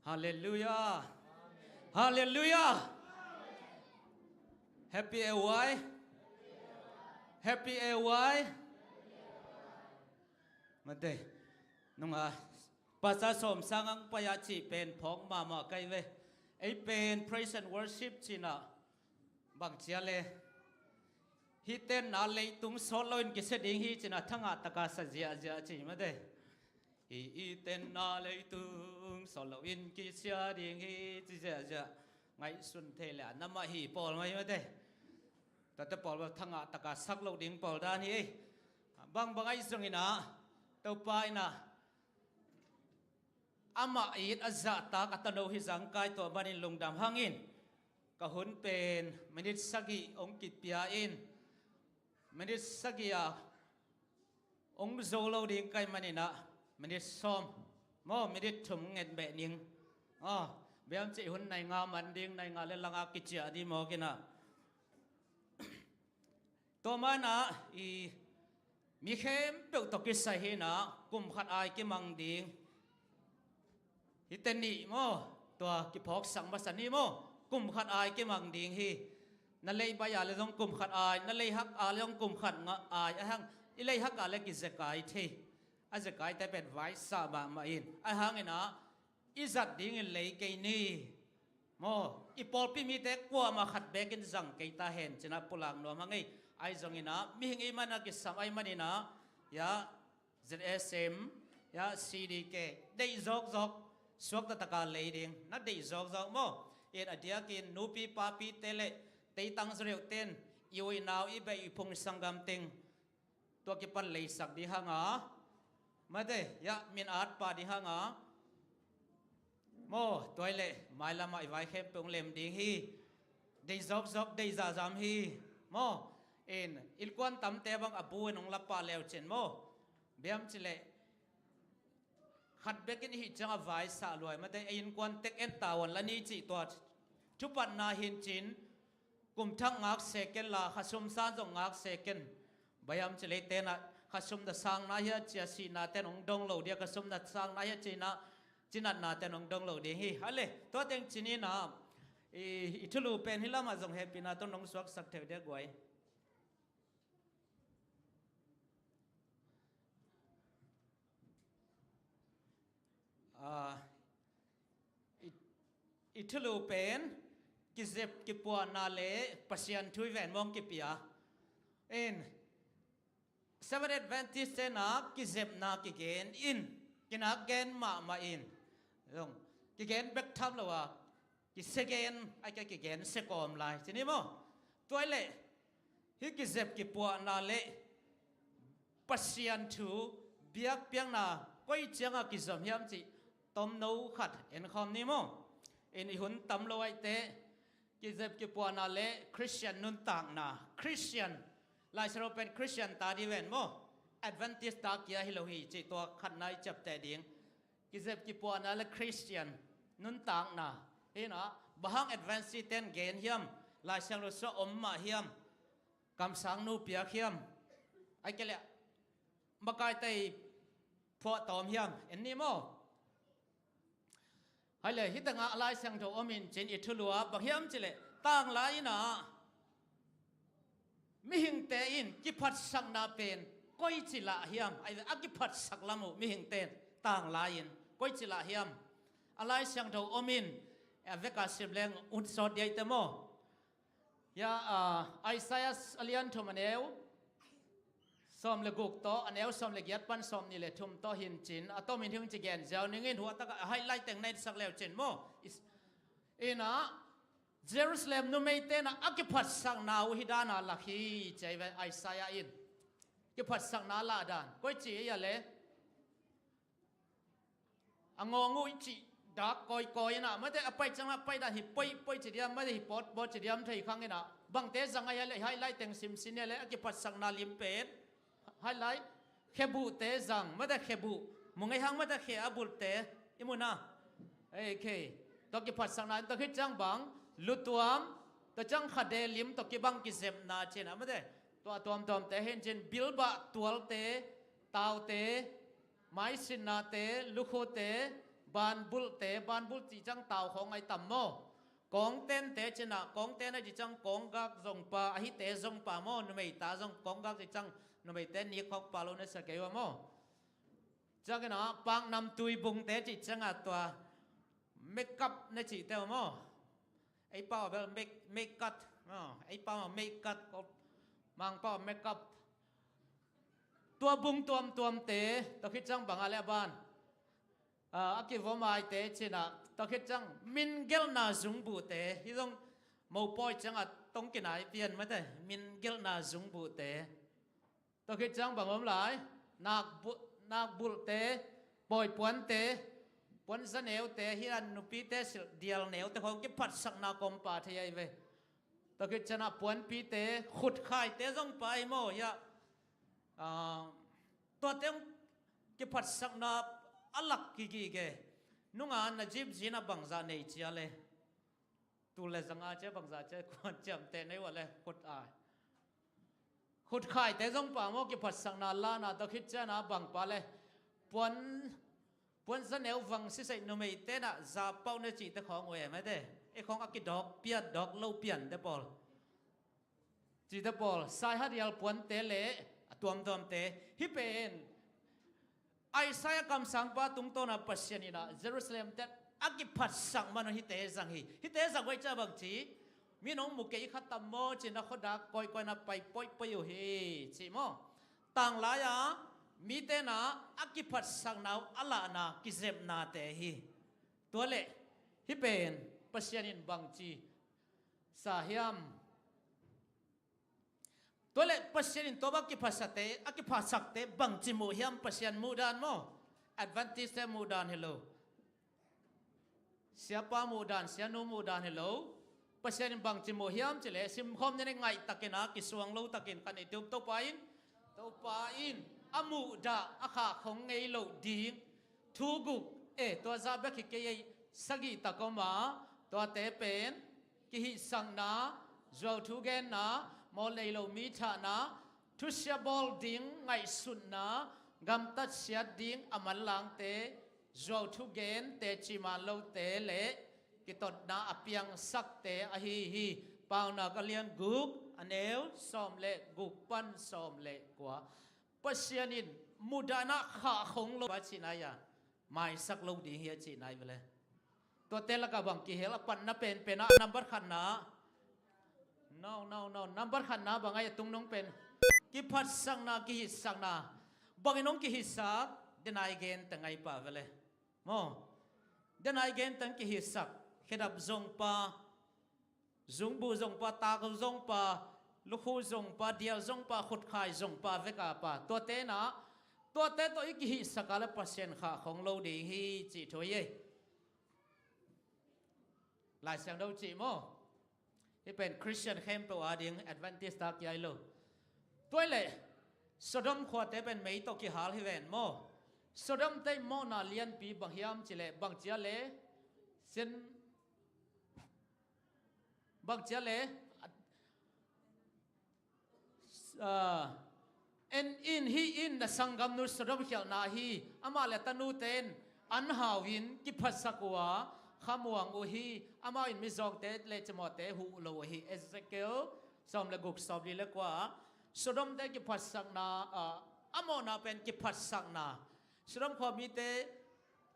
Halleluiah. Halleluiah. Happy A Y. Happy A Y. Mate. Nunga Pastor Sawm Sang ang pai a cih pen phawk mahmah kai ve. Ei pen praise and worship cinah bang cia le, hih tenna leitung sawt loin kisia ding hi cinah thangah taka sa ziahziah ci mate. Hih tenna leitung sawt loin kisia ding hi ci ziahziah ngaihsun thei le a namah hi pawl mai mate. Tate pawl bel thangah taka sak lo ding pawl dan hi ei. Bangbang ahi zonginah Topa inah amah it a zahtak a tano hi zangkai tua manin lungdam hangin ka hun pen minit sagih hong kipia in, minit sagih a hong zo lo ding kai maninah minit sawm maw, minit thum nget beh ning. Aw, biam cih hun nai nga man ding, nai nga le langa kiciah dih mawkinah. Tua manah i mi khempeuh tawh kisai hinah kum khat ai kimang ding. Hite nih maw, tua kiphawksak masa ni maw, kum khat ai kimang ding hi. Na lei bai a le zong kum khat ai, na lei hak a le zong kum khat nga ai, a hang i lei hak a le kizekai thei. A zekaite pen vaisa mahmah in a hanginah i zat dingin lei kei ni. Maw, i pawlpi mite kuamah khat bekin zang kei ta hen cinah pulak nuam hang ei. Ahi zonginah mihing i mana kisam ahi maninah ya Z S M ya C D K deih zawkzawk suakta taka lei ding na deih zawkzawk maw. In a diakin nupi papite le teitang zureuhten i uinau i beih i phung sanggam teng tua kipan leisak dih hanga mate ya min at pa dih hanga maw, tuai le mailamah i vai khempeuh hong lem ding hi. Dei zawkzawk dei zahzam hi maw. In innkuan tamte bang a bu in hong la pah leu cin maw. Biam cileh khat bekin i hih ciang a vaisa luai mate ei innkuan tek en tavuan la ni cih tua thupatna hin cin. Kumthak ngak seken la khasum san zong ngak seken. Bayam cilei tenah khasum na sang na hia cia sihna ten hong dong lo dia khasum na sang na hia cinah cinatna ten hong dong lo ding hi. Hale tua teng cininah i, i thulu pen hi lamah zong hehpihna tong nong suaksak theu dia guai. Ah, i, i thulu pen kizep kipuahna le Pasian thu i ven mawng kipia. In Seventh Adventist tenah kizepna kigen in kinak gen mahmah in zong kigen bek tham lo a kisia gen ai kia kigen sia kawm lai cini maw. Tuai le hih kizep kipuahna le Pasian thu biakpiakna koi cianga kizom hiam cih tomno khat en khawm ni maw. In i hun tam lo aihte kizep kipuahna le Christian nuntakna Christian Laisiangtho pen Christian ta di ven maw. Adventist ta kia hi lo hi cih tua khatna i ciapteh ding. Kizep kipuahna le Christian nuntakna hinah bahang Adventist ten gen hiam. Laisiangtho sua om mah hiam. Kamsang nu piak hiam. Ai kei le makaite i phuahtawm hiam en ni maw. Hai le hih tengah a Laisiangtho om in cin i thulu a bang hiam cileh tanglai inah mihingte in kiphatsakna pen koi ci lah hiam. Ai le a kiphatsak lam uh mihingte in tanglai in koi ci lah hiam. A Laisiangtho om in a veka sim leng un sawt diaite maw. Ya, ah, Isaiah a lian thum a neu sawm le guk tawh a neu sawm le giat pan sawm nih le thum tawh hin cin a tomin hing ci gen ziau ningin huatak a haih laiteng na itsak leu cin maw. Inah Jerusalem numeite na a kiphatsakna uh hi dana lak hi ci a hi ve Isaiah in. Kiphatsakna lah dan koi ci a le a ngawng uh i cih dak kawikawi inah mate a pai ciangah a pai dan hi poih poih ci diam mate hi pawt pawt ci diam thei khang inah bangte zang ahi a le haih lai teng simsin a le a kiphatsakna lim pen haih lai khebuhte zang mate khebuh mu ngei hang mate khe a bulhte i muna ei khei tua kiphatsakna in tua khit ciang bang lutuam tua ciang khade lim tua kibang kizepna cinah mate tua tuamtuamte hin cin bilbah tualte taute maisinnate lukhute Banbulhte, banbulh cih ciang tau khawng ai tam maw? Kawngtente cinah, kawngten ai cih ciang kawnggak zongpa, ahite zongpa maw? Numeita zong kawnggak cih ciang numeite nik khawng pa lo na sia kei uh a maw? Cianginah paknamtui bungte cih ciangah tua makeup na cihte uh maw? Ei pau a bel make, makeup maw? Ei pau a makeup, Mangpau a makeup. Tua bung tuamtuamte, tua khit ciang bangah le a ban a, a kivom aite cinah, tua khit ciang mingelhna zungbuhte, hi zong mopawi ciangah tong kinai pian mate, mingelhna zungbuhte. Tua khit ciang bang om lai, nakbulh, nakbulhte, pawipuante, puanzaneute, hi a nupite silh dialneute khawng kiphatsakna kawmpa thei ahi ve. Tua khit ciangah puanpite, khutkhaite zongpa ahi maw, hi a, ah, tuate hong kiphatsakna a lak kigige. Nunga na zipzinah bangzah nei cia le. Tul le zanga cia bangzah cia kuan ciamteh nei uh a le khut ai. Khutkhaite zongpa maw kiphatsakna lana tua khit ciangah bangpa le. Puan, puanzaneu vang siseih numeite nah zapauh na cihte khawng uh e mate. Ei khawng a kidawk pian dawk lo piante pawl. Cihte pawl, saihadial puante le a tuamtuamte. Hih pen Isaiah kamsangpa tungtawna Pasian inah Jerusalem te a kiphatsak man uh hihte zang hi. Hihte zang uh ai cia bang ci? Mi nong mu kei kha tam maw cinah khuadak kawikawi na pai poipoi uh hi ci maw? Tanglai-a mite nah a kiphatsakna uh a lahna kizepnate hi. Tua leh hih pen Pasian in bang ci sa hiam? Tua leh Pasian in tua bang kiphatsakte, a kiphatsakte bangci muh hiam? Pasian muhdan maw? Adventist-te muhdan hi lo. Siapa muhdan, sianu muhdan hi lo. Pasian in bangci muh hiam cih leh simkhawm ni, ngaihtakin a kisuang lo takin kan i tup Topa in, Topa in a muhdah a khahkhong ngei loh ding thu guk, eh, tua zah bek hi kei ei, sagih tak om a, tuate pen kihihsakna, zuau thu genna, mawl nei lo mi thahna, thusia bawl ding ngaihsutna, gamtat siat ding a manlangte, zuau thu gen teci man lote le kitotna a piangsakte ahi hi. Paunak a lian guk, a neu sawm le guk pan sawm le kua. Pasian in muhdahna khahkhong lo a cihna ia maisak lo ding hi a cihna i ve le. Tuate lakah bang kihel a, patna penpen ah number khatna. No, no, no. Number khatna bang ai a tungnung pen kiphatsakna, kihitsakna. Bangin hong kihitsak, denai gen teng ai pa ve le. Maw? Denai gen teng kihitsak. Khedap zongpa, zungbuh zongpa, taakhu zongpa, lukhu zongpa, dial zongpa, khutkhai zongpa, veka pa. Tuate na, tuate tawh i kihitsak a le Pasian khahkhong lo ding hi cih thu hi ei. Lai Siangtho cih maw? Hih pen Christian khempeuh a ding, Adventist ta kia hi lo. Tua i leh Sodom khuate pen mei tawh kihal hi ven maw? Sodom te i mawhna lianpi bang hiam cih leh bang cia le sin, bang cia le, ah, en in, hih in na sanggamnu Sodom khialhna hi. Amah le a tanute in an hau in kiphatsak uh a, khamuang uh hi. Amau in mizawngte le cimawhte huh lo uh hi. Ezekiel sawm le guk, sawm li le kua. Sodom te kiphatsakna, ah, a mawhna pen kiphatsakna. Sodom khua mite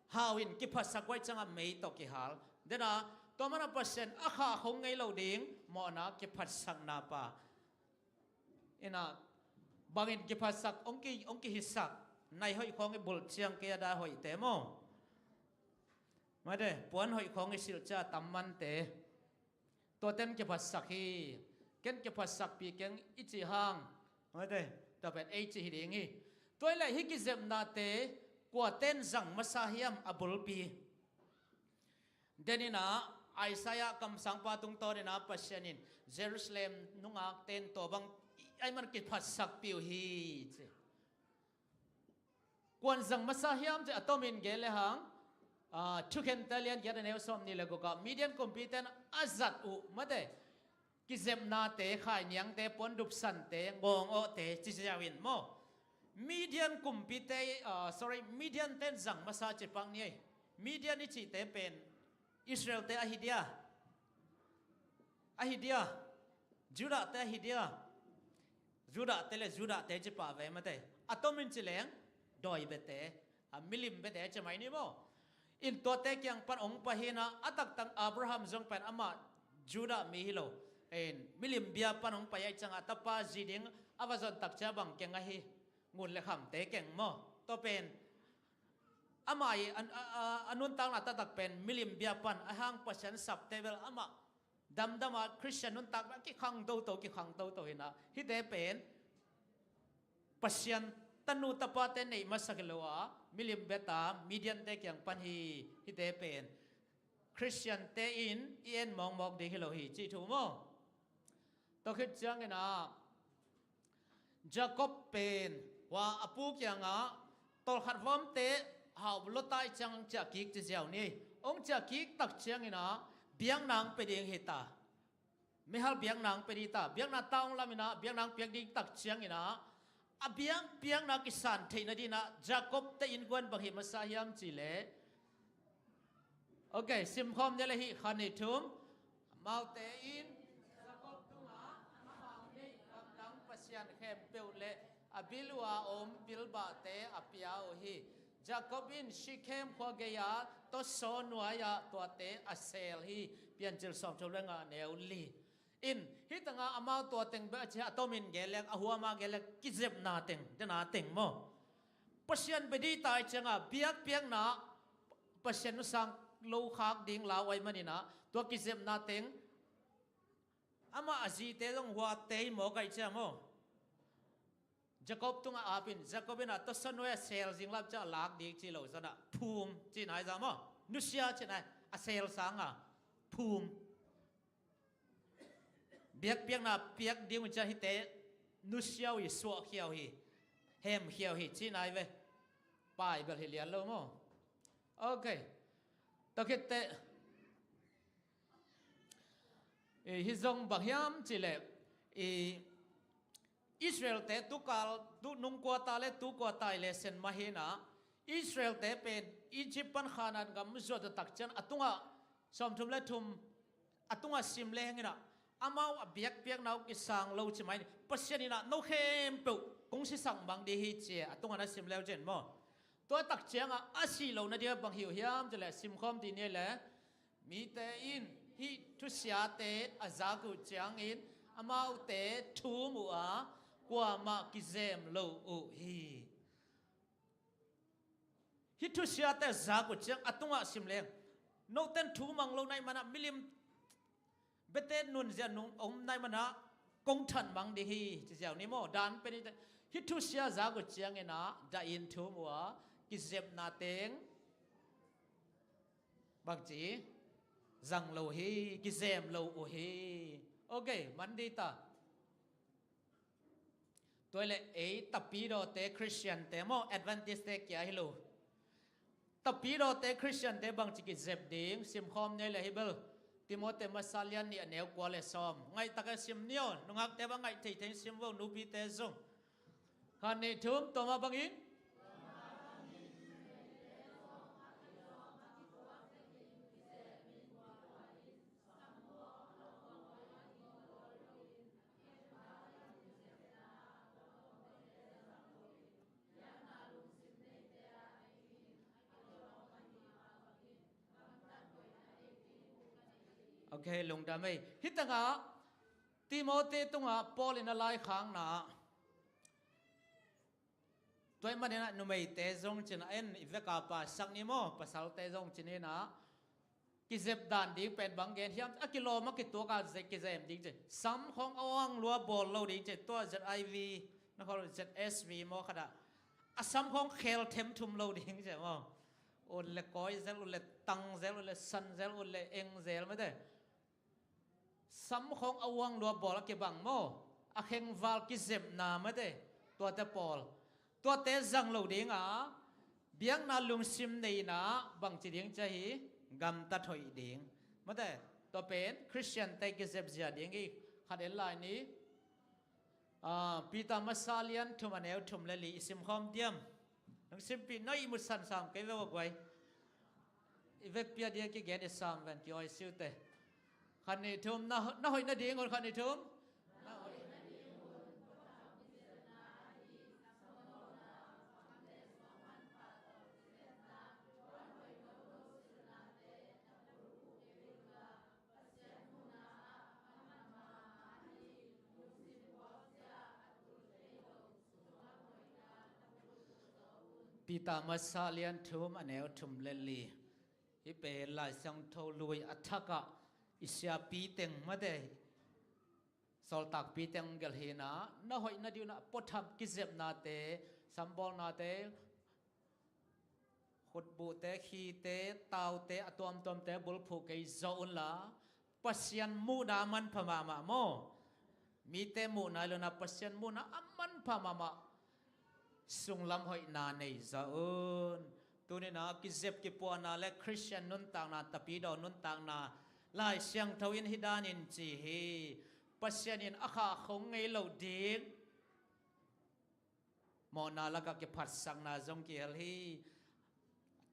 hau in kiphatsak uh ai ciangah mei tawh kihal. Dena, tua mana Pasian a khahkhong ngei lo ding mawhna kiphatsakna pa. Ina, bangin kiphatsak, hong ki, hong kihitsak, nai hoih khawng i bulh ciang kei a da hoihte maw? Mate, puan hoih khawng i silh cia tam mante. Tuaten kiphatsak hi. Ken kiphatsakpi keng i cih hang. Mate, tua pen ei cih hi ding hi. Tua i leh hih kizepnate kuaten zang masa hiam a bulpi? Deninah Isaiah kamsangpa tungtawn inah Pasian in Jerusalem nungakten tua bang ai man kiphatsakpi uh hi ci. Kuan zang masa hiam ci a tomin gen le hang, ah, Thukhente lian giat a neu sawm ni le gukah Midian kumpiten a zat uh mate. Kizepnate, khainiangte, puandupsante, ngawngawhte, ci ziau in maw? Midian kumpite, ah, sorry, Midian ten zang masa ci pak ni ei. Midian i cihte pen Israelte ahi dia, ahi dia, Judahte ahi dia. Judahte le Judahte ci pah ve mate. A tomin ci leng dawi bete, a milim bete ci mai ni maw. In tuate kiang pan ong pai hi-in ah, a taktak Abraham zong pen amah Judah mi hi lo. In milim bia pan ong pai ahih ciangah tapa zi ding a va zon tak ciang bang keng ahi, ngun le khamte keng maw. Tua pen amah i a, a, a, a nuntakna taktak pen milim bia pan a hang Pasian sapte bel amah damdam a Khristian nuntakna kikhang toto, kikhang toto hi-in ah, hihte pen Pasian tanu tapate neih masak hi lo a, milim beta Midiante kiang pan hi. Hihte pen Khristiante in i en mawkmawk ding hi lo hi cih thu maw. Tua khit ciangin ah Jacob pen hua a pu kiangah tawlkhat vomte hau lua ta ahih ciang ciahkik ci ziau ni. Ong ciahkik tak ciangin ah biakna ong pia ding hi ta. Mihal biakna ong pia ding ta. Biakna ta ong lam in ah biakna ong piak ding tak ciangin ah, a biak, biakna kisan theihna dingin ah Jacob te innkuan bang hih masa hiam cih leh, ok, simkhawm ni le hih, khat, nih, thum. Amaute in Jacob tungah amau neih gamdang pasian khempeuh le a bil uh a om bilbahte a pia uh hi. Jacob in Shekhem khua gei-a tawsaw nuai-ah tuate a seel hi. Piancil sawmthum le nga, neu li. In hih tangah amau tua teng bek a ci a, a tomin gen leng, a huama gen leng, kizepna teng, dena teng maw. Pasian bia ding ta ahih ciangah biakpiakna, Pasian sang lo khak ding lau ahih manin ah tua kizepna teng amah a zite zong hua tei mawk ahih ciang maw. Jacob tungah ap in, Jacob in ah tawsaw nuai-ah seel zing lam ciang a lak ding ci lo zan ah, phum ci nai zan maw. Nusia ci nai, a seel sangah phum. Biakpiakna piak ding uh ciang hihte nusia uh hi, suahkhia uh hi, hemkhia uh hi ci nai ve. Pai bel hi lian lo maw. Ok. Tua khit teh, i, hih zong bang hiam cih leh, i, Israelte tukal, tu nung kuata le tu kuata i lesen mah hi-in ah, Israelte pen Egypt pan Kanaan gam zuat tak ciang a tungah, sawmthum le thum, a tungah sim leng in ah, amau a biakpiakna uh kisang lo ci mai ni. Pasian in ah no khempeuh kong sisak mang ding hi ci a tungah na sim leu cin maw. Tua tak ciangah a sih lo nading bang hi uh hiam cih leh, simkhawm dih ni le, mite in hih thusiate a zak uh ciangin amaute thum uh a, kuamah kizem lo uh hi. Hih thusiate a zak uh ciang a tungah sim leng, noten thu mang lo na hih manah, milim bete nunzia nung om na hih manah kong than mang ding hi ci ziau ni maw. Dan pen hih thusia zak uh ciangin ah dah in thum uh a, kizepna teng bangci zang lo hi, kizem lo uh hi. Ok, man dih ta. Tua hi leh ei Tapidawte Khristiante maw, Adventist-te kia hi lo. Tapidawte Khristiante bangci kizep ding, simkhawm ni le hih bel, Timoti masa lian nih a neu kua le sawm. Ngaih takin sim ni aw, nungakte bang ngaih theithei sim vo, nupite zong. Khat, nih, thum, tua mah bangin. Ok, lungdam ei. Hih tangah Timoti tungah Paul in a laikhakna, tua ahih manin ah numeite zong cin a en, i veka pa sak ni maw, pasalte zong cin in ah, kizep dan ding pen bang gen hiam, a kilawm a kituak a kizem ding ci. Sam khawng a uang lua bawl lo ding ci, tua Z I V, na khol Z S V maw khat ah. A sam khawng khel them thum lo ding ci maw. Ut le kawi zel, ut le tang zel, ut le san zel, ut le eng zel mate. Sam khawng a uang lua bawl a kibang maw. A khengval kizepna mate. Tuate pawl. Tuate zang lo ding a, biakna lungsim nei in ah bangci ding ci a hi, gamtat hoih ding. Mate, tua pen Khristiante kizep zia ding hi. Khat en lai ni. Ah, Peter masa lian thum a neu thum le li i simkhawm diam. Nang simpih na ihmut sansam kei ve ua guai. I vekpi a ding a kigen i sam ven ki-awi siute. Khat nih thum, na, na hoih nadingun khat nih thum. Peter masa lian thum a neu thum le li. Hih pen Lai Siangtho lui a thakah i siapi teng mate, sawltakpi teng gelh hi-in ah, na hoih nading un ah puatham kizepnate, sambawlnate, khutbuhte, khite, taute, a tuamtuamte bulphuh kei zawh unla, Pasian muhna a manpha mahmah maw? Mite muhna hi lo-in ah Pasian muhna a manpha mahmah sunglam hoihna nei zawh un. Tuni-in ah kizep kipuahna le Khristian nuntakna, tapidaw nuntakna, Lai Siangtho in hih danin ci hi. Pasian in a khahkhong ngei loh ding mawhna lakah kiphatsakna zong kihel hi.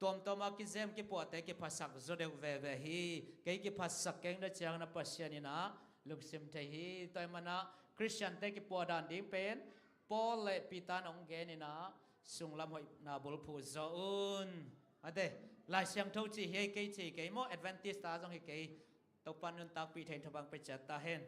Tuamtuam a kizem kipuahte kiphatsak zaw deuh veve hi. Kei kiphatsak keng na ciangin ah Pasian in ah lungsim thei hi. Tua ahih manin ah Khristiante kipuah dan ding pen Paul le Peter in hong genin ah sunglam hoihna bulphuh zawh un. Ate, Lai Siangtho ci hi, kei ci kei maw, Adventist ta zong hi kei. Topa'n nuntakpih thei-in thupha hong pia ciat ta hen.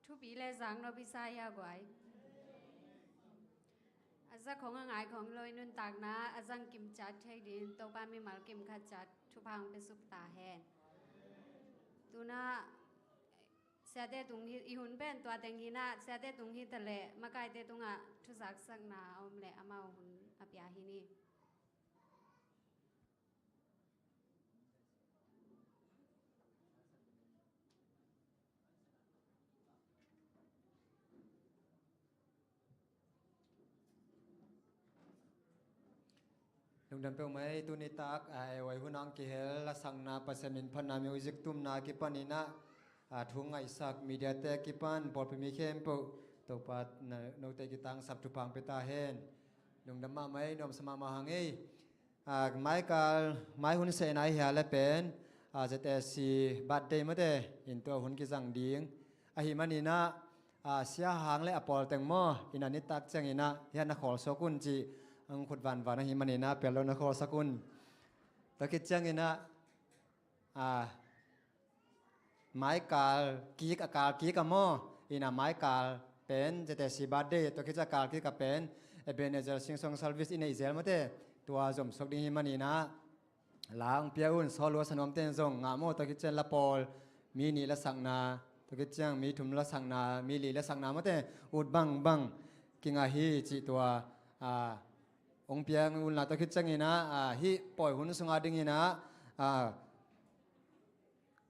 Thupi le zaknop i sa hia guai? A za khong a ngai khong lo i nuntakna a zang kim ciat thei dingin Topa mimal kim khat ciat thupha hong pia suk ta hen. Tu-in ah siate tung hi, i hun pen tua teng hi-in ah, siate tung hi taleh makaite tungah thuzaksakna a om leh amau hun a pia hi ni. Lungdam peuhmah ei, tuni tak a ei hun a hong kihel lasakna, Pasian min phatna music tumna kipanin ah, a thu ngaihsak mediate kipan pawlpi mi khempeuh Topa na note kitangsap thupha hong pia ta hen. Lungdam mahmah ei, nuamsa mahmah hang ei. A, maikal, mai hun sehna hi a le pen, a, Z A C birthday mate in tua hun kizang ding. Ahih manin ah, a, Sia Hang le a pawl teng maw, in a nitak ciangin ah, hiah na khawlsuak un ci, ang khut vanvan ahih manin ah, pel lo na khawlsak un. Tua khit ciangin ah, a, maikal kik a kal kik a maw, in a maikal pen Z A C birthday, tua khit ciang kal kik a pen Ebenezer Sing Song service i neih zel mate, tua zomsuak ding hi manin ah, la hong pia un, sawlua sanuamte in zong ngah maw, tua khit ciang la pawl, mi nih lasakna, tua khit ciang mi thum lasakna, mi li lasakna mate, ut bangbang kingah hi cih tua, a, hong pia unla, tua khit ciangin ah, a, hih pawi hun sungah dingin ah, a,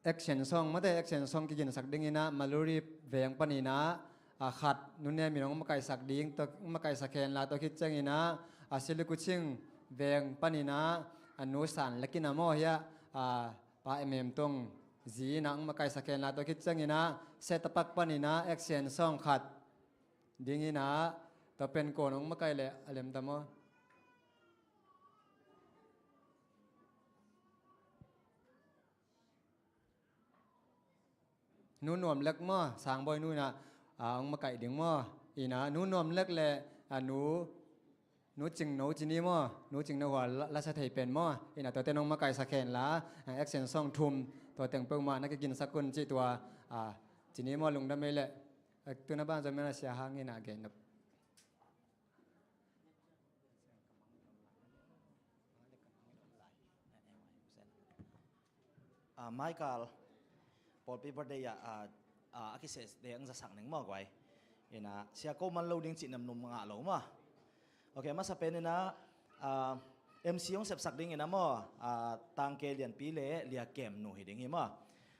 action song mate, action song kiginsak dingin ah Maluri veng panin ah, a, khat nunem in hong makaihsak ding, tua hong makaihsak henla, tua khit ciangin ah, a, Silikuching veng panin ah, a, Nu San Lek in a maw hiah, a, Pa Em Em Tong zi in ah hong makaihsak henla, tua khit ciangin ah Setapak panin ah action song khat dingin ah, tua pen ko'n hong makaih leh a lem ta maw? Nu Nuam Lek maw, Sangbawi nu in ah, a, hong makaih ding maw? In ah Nu Nuam Lek le, a, Nu, Nu Cing No ci ni maw, Nu Cing No Hua la, lasa thei pen maw? In ah tuate in hong makaihsak henla, a, action song thum, tua teng peuhmah na kiginsak un cih tua, a, ci ni maw, lungdam ei leh. A, tu-in a ban zong mena Sia Hang in ah gen nop. A, maikal pawlpi birthday ah, a, a, a kiseh ding ang zasak ning maw guai. In ah Sia ko man lo ding cih namnum ngah lo maw. Ok, masa pen in ah, a, M C hong sepsak dingin ah maw, a, Tangke Lianpi le Lia Kem nu hi ding hi maw.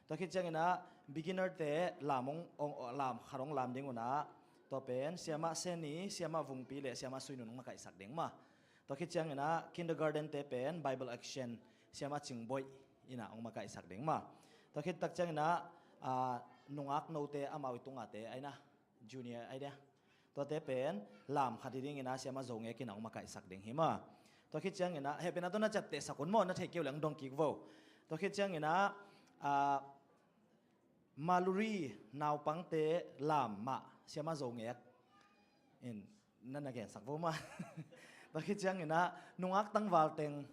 Tua khit ciangin ah beginner te lam hong, hong, lam khat hong lam ding un ah, tua pen Siamah Seni, Siamah Vungpi le Siamah Suinun hong makaihsak ding maw. Tua khit ciangin ah kindergarten te pen Bible action, Siamah Cingboih in ah hong makaihsak ding maw. Tua khit tak ciangin ah, ah, nungak note amau i tungate aina, junior aina, tuate pen lam khat hi dingin ah siama Zo Ngek in ah hong makaihsak ding hi maw. Tua khit ciangin ah, hehpihna tawh na ciaptehsak un maw, na thei kei uh leh hong dong kik vo. Tua khit ciangin ah, ah, Maluri naupangte lam mah siama Zo Ngek in na na gensak vo maw. Tua khit ciangin ah nungak tangval teng,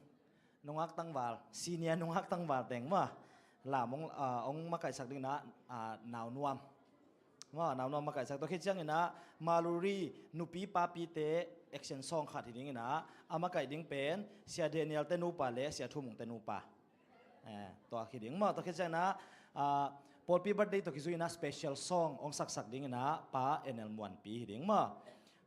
nungak tangval, senior nungak tangval teng maw, lam hong, ah, hong makaihsak dingin ah, ah, Nau Nuam. Maw, Nau Nuam makaihsak. Tua khit ciangin ah Maluri nupi papite action song khat hi dingin ah, a makaih ding pen Sia Daniel te nupa le Sia Thu Mung te nupa. Eh, tua hi ding maw. Tua khit ciangin ah, ah, pawlpi birthday tawh kizui in ah special song hong saksak dingin ah Pa N L Muanpi hi ding maw.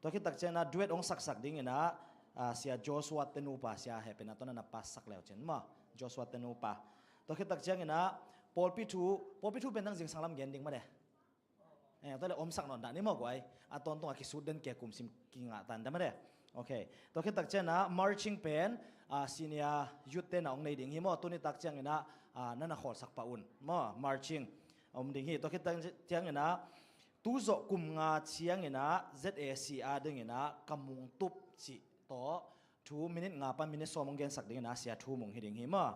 Tua khit tak ciangin ah duet hong saksak dingin ah, ah, Sia Joshua te nupa, sia hehpihna tawh na na pass sak le uh cin maw, Joshua te nupa. Tua khit tak ciangin ah pawlpi thu, pawlpi thu pen tang zingsang lam gen ding maw de. Eh, tua leh omsak nawn dah ni maw guai. A tawntung a kisut den kia kum sim kingah tan dah maw de. Ok. Tua khit tak ciangin ah marching pen, ah, senior youth te na hong nei ding hi maw. Tuni tak ciangin ah, ah, na na khawlsak pah un maw, marching om ding hi. Tua khit tak ciangin ah tu zawh kum nga ciangin ah Z A C a dingin ah Ka Mung Tup cih tawh thu minute nga pan minute sawm hong gensak dingin ah Sia Thu Mung hi ding hi maw.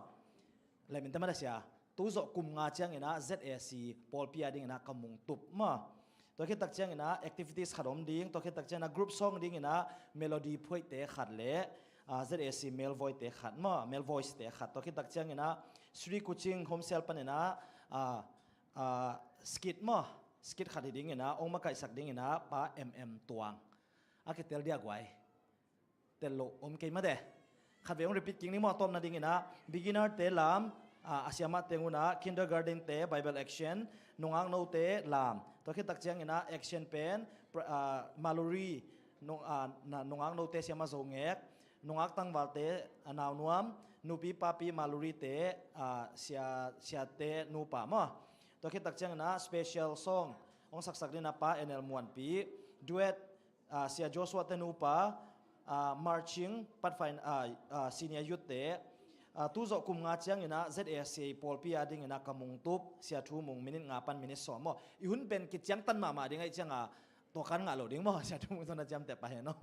Leh min te maw de sia. Tu zawh kum nga ciangin ah Z A C pawlpi a dingin ah Ka Mung Tup maw. Tua khit tak ciangin ah activities khat om ding. Tua khit tak ciangin ah group song dingin ah Melody Phoih te khat le, ah, Z A C male voice te khat maw, male voice te khat. Tua khit tak ciangin ah Sri Kuching Home Cell panin ah, ah, ah, skit maw, skit khat hi dingin ah hong makaihsak dingin ah Pa M M Tuang. A kitel dia guai. Tel lo om kei maw de. Khatvei hong repeat kik ni maw, a tawpna dingin ah beginner te lam, ah, a siamah teng un ah kindergarten te Bible action, nungak note lam. Tua khit tak ciangin ah action pen, pr-, ah, Maluri, nung-, ah, na, nungak note siama Zo Ngek, nungak tangval te, ah, Nau Nuam, nupi papi Maluri te, ah, sia, sia te nupa maw. Tua khit tak ciangin ah special song hong saksak dingin ah Pa N L Muanpi, duet, ah, Sia Joshua te nupa, ah, marching, Pathfinder, ah, ah, senior youth te, ah, tu zawh kum nga ciangin ah Z A C pawlpi a dingin ah Ka Mung Tup, Sia Thu Mung minute nga pan minute sawm maw. I hun pen kiciangtan mahmah ding ahih ciangin ah tua kan ngah lo ding maw, Sia Thu Mung tawh na ciamteh pah hen aw.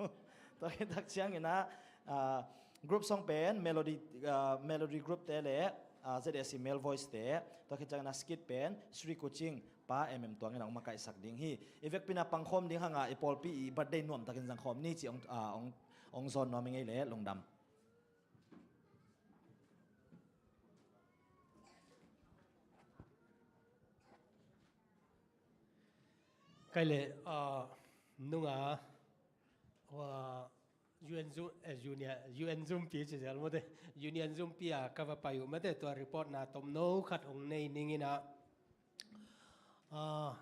Tua khit tak ciangin ah, ah, group song pen Melody, ah, Melody group te le, ah, Z A C male voice te. Tua khit ciangin ah skit pen Sri Kuching Pa M M Tuang in ah hong makaihsak ding hi. I vekpi in ah pangkhawm ding hang a, i pawlpi i birthday nuamtakin zangkhawm ni cih hong, ah, hong, hong zawn nuam ing ei leh, lungdam. Kei leh, ah, nung a, ah, U N Zoom, eh, Junior, U N Zoom pi ci zel maw te. Union Zoom pi a ka va pai uh maw te, tua report na tomno khat hong nei ning in ah. Ah,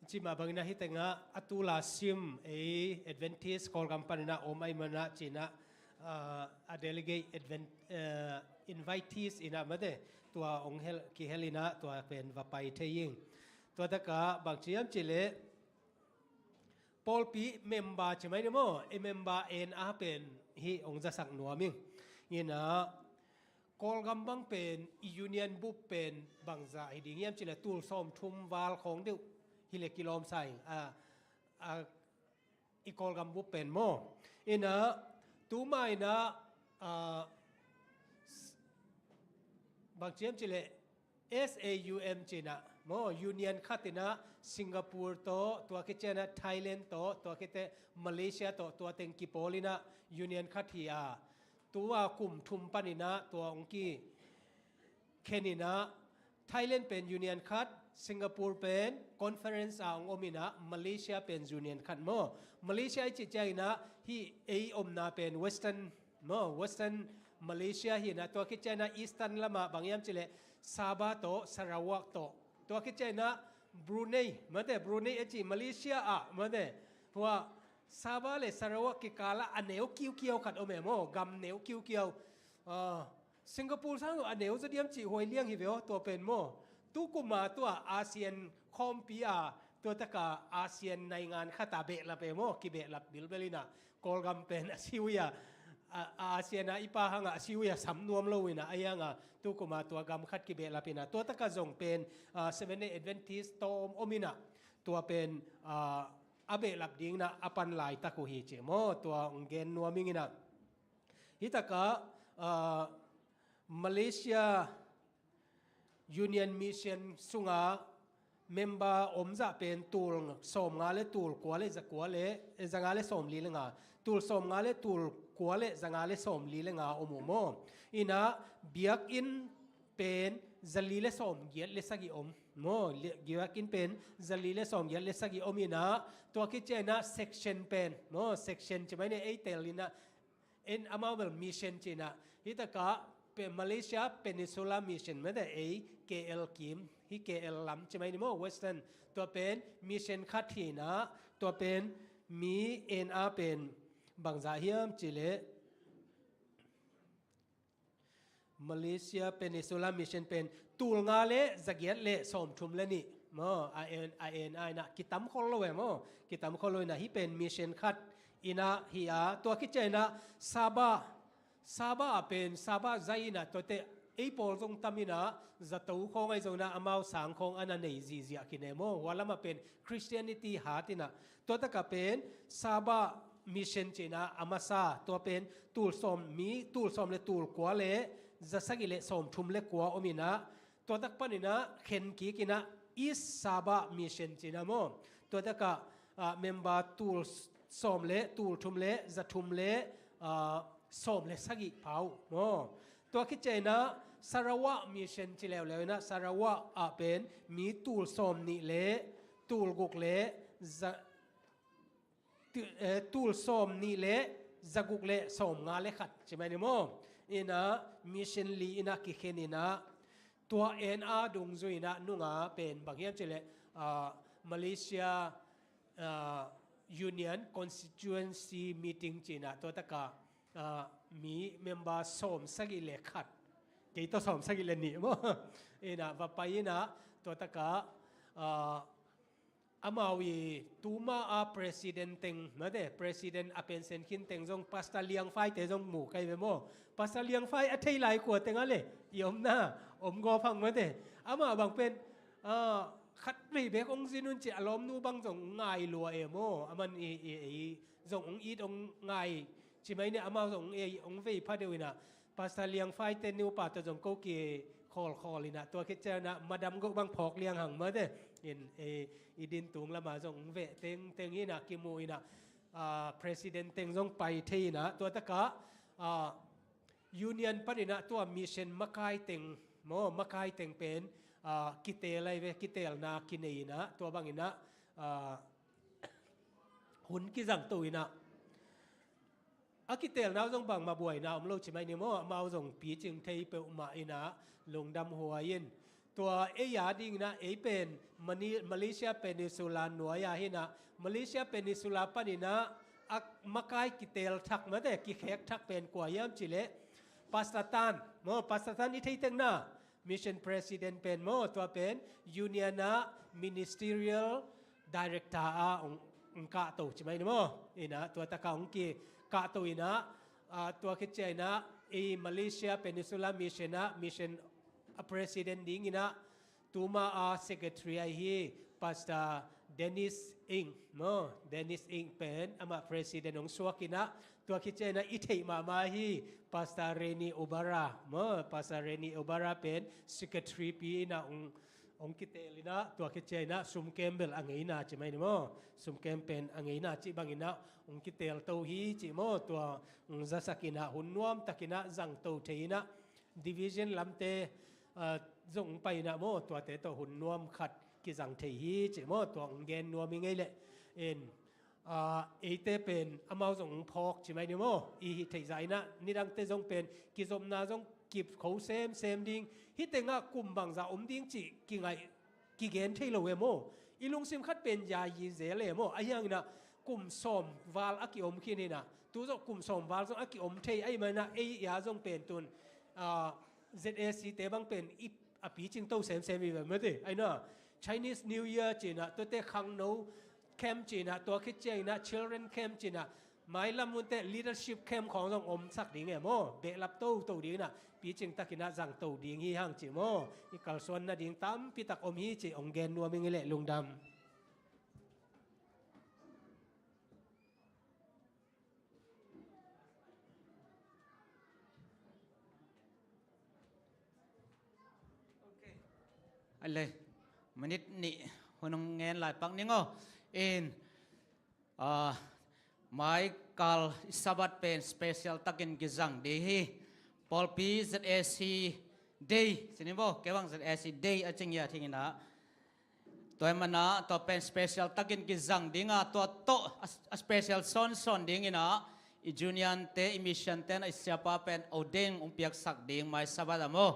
cih mah bangin ah hih tengah a tul a sim ei Adventist Kawlgam panin ah om ahih manin ah ci-in ah, ah, a delegate Advent-, eh, invitees in ah maw te, tua hong hel, kihel in ah tua pen va pai thei ing. Tua takah bang ci hiam cih leh pawlpi member ci mai ni maw, i member en a pen hih hong zasak nuam ing. In ah Kawlgam bang pen i union bup pen bangzah hi ding hiam cih leh tul sawmthum val khawng deuh hi leh kilawm sa ing. A, a, i Kawlgam bup pen maw. In ah tuma in ah, ah, s-, bang ci hiam cih leh S A U M ci-in ah maw, union khat in ah Singapore tawh, tua khit ciangin ah Thailand tawh, tua khit teh Malaysia tawh, tua teng kipawl in ah union khat hi a. Tua kum thum panin ah tua hong kikhen in ah, Thailand pen union khat, Singapore pen conference a hong om in ah, Malaysia pen union khat maw. Malaysia i cih ciangin ah hih ei omna pen Western maw, Western Malaysia hi in ah, tua khit ciangin ah Eastern lamah bang hiam cih leh Sabah tawh, Sarawak tawh. Tua khit ciangin ah Brunei, maw te, Brunei a cih Malaysia ah, maw te. Hua Sabah le Sarawak kikal ah a neu kiukiau khat om e maw, gam neu kiukiau. Ah, Singapore sang a neu zaw diam cih huai liang hi ve aw, tua pen maw. Tu kum a tua ASEAN khawmpi a, tua takah ASEAN naingan khat a behlap e maw, kibehlap bilbel in ah. Kawlgam pen a si uh a, a, a ASEAN ah i pa hangah a si uh a sam nuam lo inah, a hiangah tukuma tua gam khat kibehlap inah, tua takah zong pen, a, Seventh Day Adventist tawm om inah, tua pen, a, a behlap ding inah a pan laitak uh hi ci maw, tua hong gen nuam ing inah. Hi takah, a, Malaysia Union Mission sunga member om zah pen tul sawm nga le tul kua le za kua le, eh, za nga le sawm li le nga, tul sawm nga le tul kua le za nga le sawm li le nga om uh maw. Inah biakinn pen za li le sawm giat le sagih om maw. Li-, biakinn pen za li le sawm giat le sagih om inah, tua khit ciang inah section pen maw, section ci mai ni, ei tel inah, en amau bel mission ci inah. Hi takah pe-, Malaysia Peninsula Mission mate, ei K L kim, hi K L lam ci mai ni maw, Western. Tua pen mission khat hi inah, tua pen mi en a pen bangzah hiam ci leh, Malaysia Peninsula Mission pen tul nga le za giat le sawm thum le nih maw, a en, a en a inah kitam khol lo e maw, kitam khol lo inah, hi pen mission khat inah hi a, tua khit ciang inah Sabah, Sabah ah pen, Sabah zai inah tuate ei pawl zong tam inah, zato khawng ahi zong inah amau sang khawng a na nei zihziah khin e maw, hua lamah pen Christianity hat inah, tua takah pen Sabah Mission ci inah a masa, tua pen tul sawm, mi tul sawm le tul kua le za sagih le sawm thum le kua om inah, tua tak pan inah khen kik inah East Sabah Mission ci inah maw. Tua takah, a, member tul sawm le tul thum le za thum le, a, sawm le sagih pha uh maw. Tua khit ciang inah Sarawak Mission ci leuleu inah, Sarawak ah pen mi tul sawm nih le tul guk le za, tu-, eh, tul sawm nih le za guk le sawm nga le khat ci mai ni maw. Inah mission li inah kikhen inah, tua en a dungzui inah nunga pen bang hiam ci leh, ah, Malaysia, ah, Union Constituency Meeting ci inah, tua takah, ah, mi member sawm sagih le khat, kei tawh sawm sagih le nih maw. Inah va pai inah, tua takah, ah, amau i tuma a president teng mate, president a pension khin teng zong, Pastor Liang Fai te zong mu kai ve maw. Pastor Liang Fai a thei lai khua teng a le i omna, om gawp hang mate. Amah bang pen, ah, khat vei bek hong zin un ci, a lawmnu bang zong ngai lua e maw. Aman i, i, i zong hong it hong ngai ci mai ni, amau zong hong ei hong vei pha deuh inah, Pastor Liang Fai te nupa tawh zong ko ki khawlkhawl inah, tua khit ciang inah madam goh bang phawk liang hang mate. In, eh, i din tung lamah zong veh tengteng inah kimu inah, ah, president teng zong pai thei inah, tua takah, ah, union pan inah tua mission makai teng maw, makai teng pen, ah, kiteel ai ve, kiteelna kinei inah, tua bang inah, ah, hun kizang to inah. A kiteelna uh zong bangmah buaina om lo ci mai ni maw, amau zong picing thei peuhmah inah lungdam huai in. Tua ei a ding inah ei pen Mani-, Malaysia Peninsula nuai ah hi inah, Malaysia Peninsula pan inah a makai kiteel thak mate, kikhek thak pen kua hiam ci leh, Pastor Tan maw, Pastor Tan i thei teng na, mission president pen maw, tua pen union ah ministerial director ah hong, hong kahto ci mai ni maw. Inah tua takah hong kikahto inah, ah, tua khit ciang inah i Malaysia Peninsula Mission ah mission a president ding inah, tuma a secretary ahi hi Pastor Dennis Ing maw. Dennis Ing pen amah president hong suak inah, tua khit ciang inah i theih mahmah hi Pastor Reni Obara maw. Pastor Reni Obara pen secretary pi inah hong, hong kiteel inah, tua khit ciang inah sum kembel a ngeina ci mai ni maw. Sum kem pen a ngeina ci bang inah hong kiteel to hi ci maw. Tua hong zasak inah hun nuam tak inah zang to thei inah, division lamte, ah, zong hong pai inah maw, tuate tawh hun nuam khat kizang thei hi ci maw. Tua hong gen nuam i ngei leh in, ah, eite pen amau zong hong phawk ci mai ni maw. I hih theih zah inah nidangte zong pen kizopna zong kip kho semsem ding, hih tengah kum bangzah om ding cih kingaih kigen thei lo e maw. I lungsim khat pen yayi zel e maw. A hiang inah kum sawm val a kiom khin inah, tu zawh kum sawm val zong a kiom thei ahih man inah, ei a zong pen tun, ah, Z A C te bang pen i a picing to semsem i ve mate. Ai na, Chinese New Year ci inah, tuate khangno camp ci inah, tua khit ciang inah children camp ci inah, Mailam hun teh leadership camp khawng zong omsak ding e maw. Behlap toto ding inah picing takinah zangto ding hi hang cih maw. I kalsuan nading tampitak om hi cih hong gen nuam ing ei leh, lungdam. A le, minit nih hun hong ngen lai pak ning aw. In, ah, mai kal i Sabbath pen special takin kizang ding hi. Pawlpi Z A C Day, sini bo, kei bang Z A C Day a cing ya thing inah. Tua hi manah tua pen special takin kizang ding a, tua tawh a, a special sawnsawn ding inah i union te, i mission te na i siapa pen ordain hong piaksak ding mai Sabbath ah maw.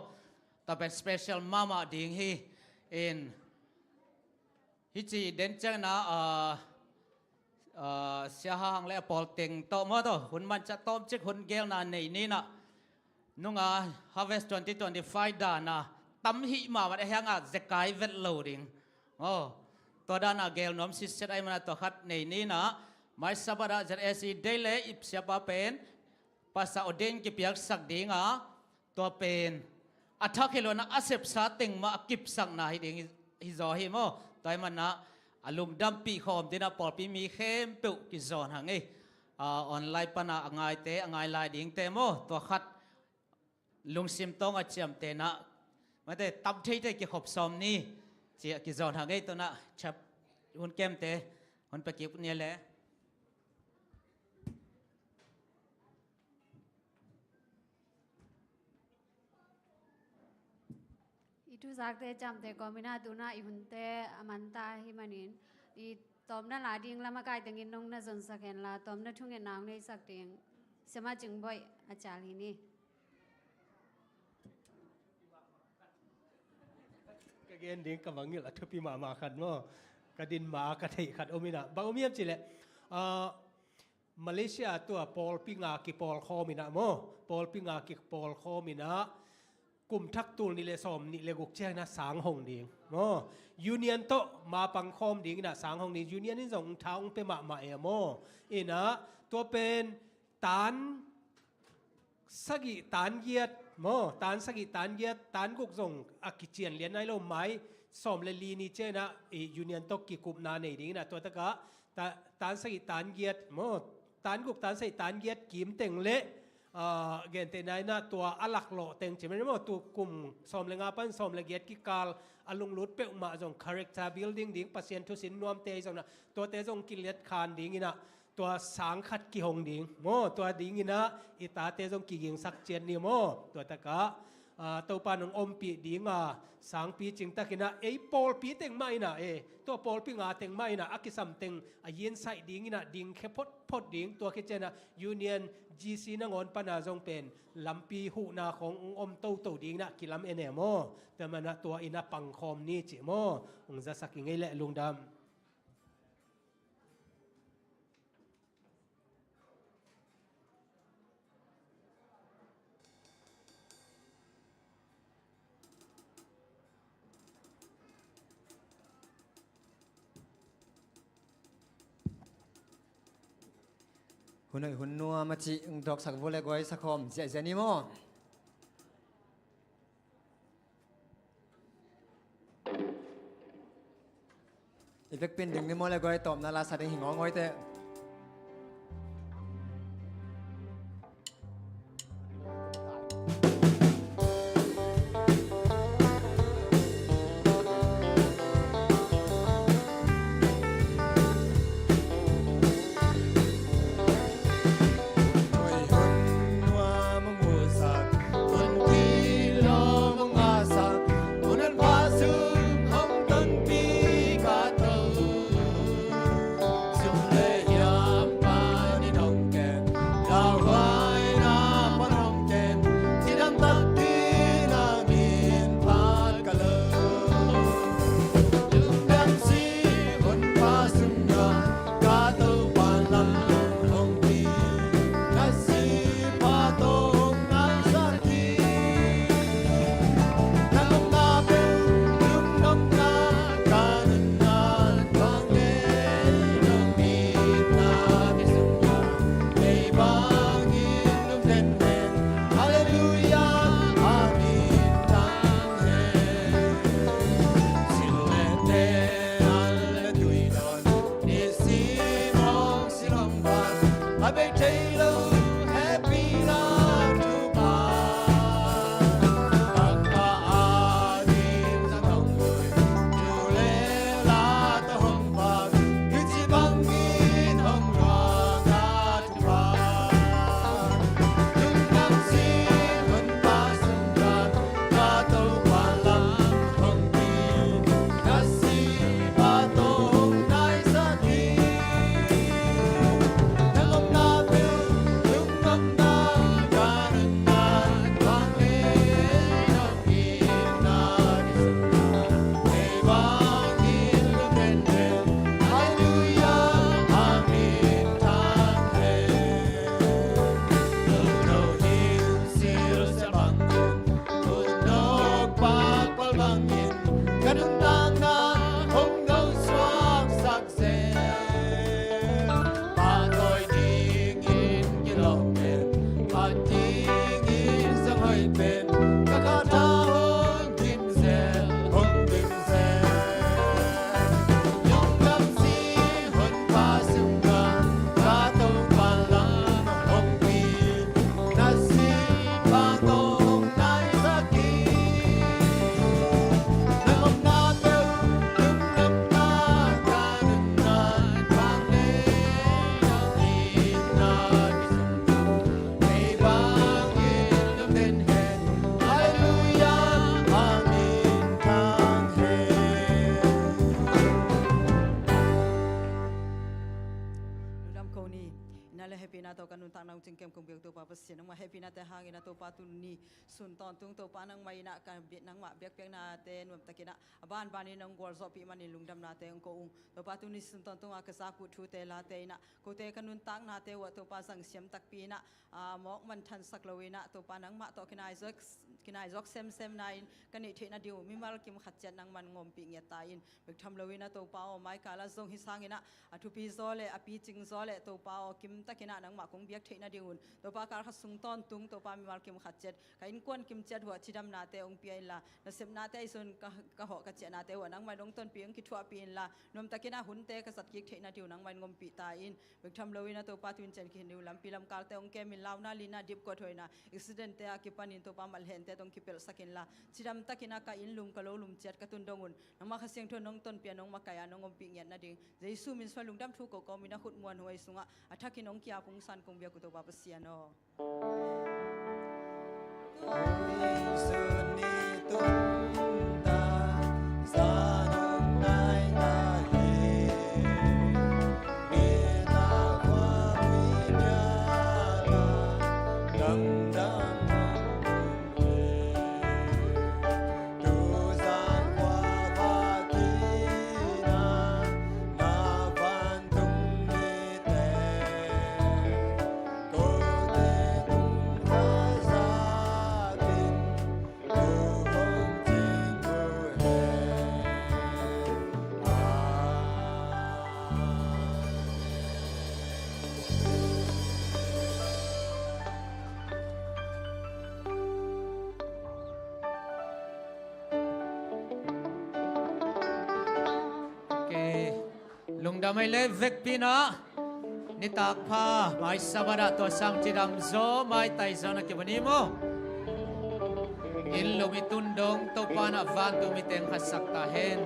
Tua pen special mahmah ding hi. In, hici den ciang inah, ah, ah, Sia Ha Hang le a pawl teng tawh maw, tawh hun manchah tawmcik hun gelna nei ni inah. Nunga Harvest twenty twenty-five dan a tam hih mahmah a hiangah zekai vet lo ding. Aw, tua dan a gel nuam sitset ahih manah tua khat nei ni inah, mai Sabbath ah Z A C Day le i siapa pen pastor ordain kipiaksak ding a, tua pen a thak hi lo inah a sepsa teng mah a kipsakna hi ding hi, hi zaw hi maw. Tua hi manah a lungdampih khawm ding inah pawlpi mi khempeuh kizawn hang ei. Ah, online panah a ngaite, a ngai lai dingte maw, tua khat lungsim tawng a ciamtehna, mate tam theite kikhop sawm ni, ci a kizawn hang ei. Tua inah chap hun kemte hun pekik ni le. I thuzakte ciamteh kawm inah tu inah i hunte a manta hi manin, i tawpna la ding lam a kai tengin nong na zonsak hen la, tawpna thungetna hong neisak ding Sia Ma Cing Bawi a cial hi ni. Ka gen ding ka mangngilh a thupi mahmah khat maw. Ka din ma ka theih khat om inah. Bang om hiam cih leh, ah, Malaysia tua pawlpi nga kipawlkhawm inah maw. Pawlpi nga kipawlkhawm inah kum thak tul nih le sawm nih le guk ciang inah sang hong ding maw. Union tawh ma pangkhawm ding inah sang hong ding. Union in zong tha hong pia mahmah e maw. Inah tua pen tan sagih tan giat maw, tan sagih tan giat, tan guk zong a kician lian nai lo, mai sawm le li ni ciang inah i union tawh kikupna nei ding inah tua takah ta-, tan sagih tan giat maw, tan guk tan sagih tan giat kim teng le, ah, gentehna inah tua a laklawh teng ci maw, tu kum sawm le nga pan sawm le giat kikal a lunglut peuhmah zong character building ding, Pasian thusin nuamte hi zong inah tuate zong kiliat khan ding inah tua sang khat kihong ding maw, tua ding inah i tate zong kigingsak ciat ni maw. Tua takah, ah, Topa nong ompih ding a, sang picing tak inah ei pawlpi teng mah inah, eh, tua pawlpi nga teng mah inah a kisam teng a yinsaih ding inah dingkhia photphot ding. Tua khit ciang inah union G C nangawn pana zong pen lampi huhna khawng hong om toto ding inah kilam en e maw. Tua manah tua inah pangkhawm ni cih maw. Hong zasak ing ei leh, lungdam. Hun hoih hun nuam a cih hong dawksak vua le guai, sakhawm ziahziah ni maw. I vekpi in ding ni maw le guai, tawpna la sa ding hi ngawngawite. Te hangin ah Topa tuni sun tawntung Topa nangmah in ah ka biak nangmah biakpiaknate nuamtakin ah a banbanin nong gualzawhpih manin lungdamnate hong ko ung. Topa tuni sun tawntung ah ka zak uh thute late in ah kote ka nuntaknate uh ah Topa zangsiam takpi in ah, ah, mawk manthansak lo in ah Topa nangmah tawh kinaizawk, kinaizawk semsem na in ka neih theihna ding uh mimal kim khat ciat nangman hong ompih ngiat ta in. Bek tham lo in ah Topa aw, mai kal ah zong hi sangin ah a thupi zaw le a picing zaw le Topa aw, kimtakin ah nangmah kong biak theihna ding un Topa kal khat sung tawntung Topa mimal kim khat ciat ka innkuan kim ciat uh ah cidamnate hong pia inla, nasepnate ahi zong ka, ka hawh ka ciahnate uh ah nangmah in hong tonpih hong kithuahpih inla, nuamtakin ah hunte ka zatkik theihna ding uh nangmah in hong ompih ta in. Bek tham lo in ah Topa tu in ciang khin ding uh lampi lamkalte hong kem in, launa lina dipkuat hoihna accident te ah kipanin Topa malhente tawh hong kipelhsak inla, cidamtakin ah ka inn lum ka lo lum ciat ka tun dong un nangmah Kha Siangtho in nong tonpih a nong makaih a nong ompih ngiat nading Jesu min suang lungdam thu ko kawmin a khut muanhuai sungah a thakin hong ki-ap hong san kong biak uh Topa Pasian aw. Ok. Lungdam ei le vekpi in ah nitak pha, mai Sabbath ah tua sang cidam zaw, maitai zaw na kimu ni maw. Inn lum i tun dong Topa in ah vantung mite hong khatsak ta hen.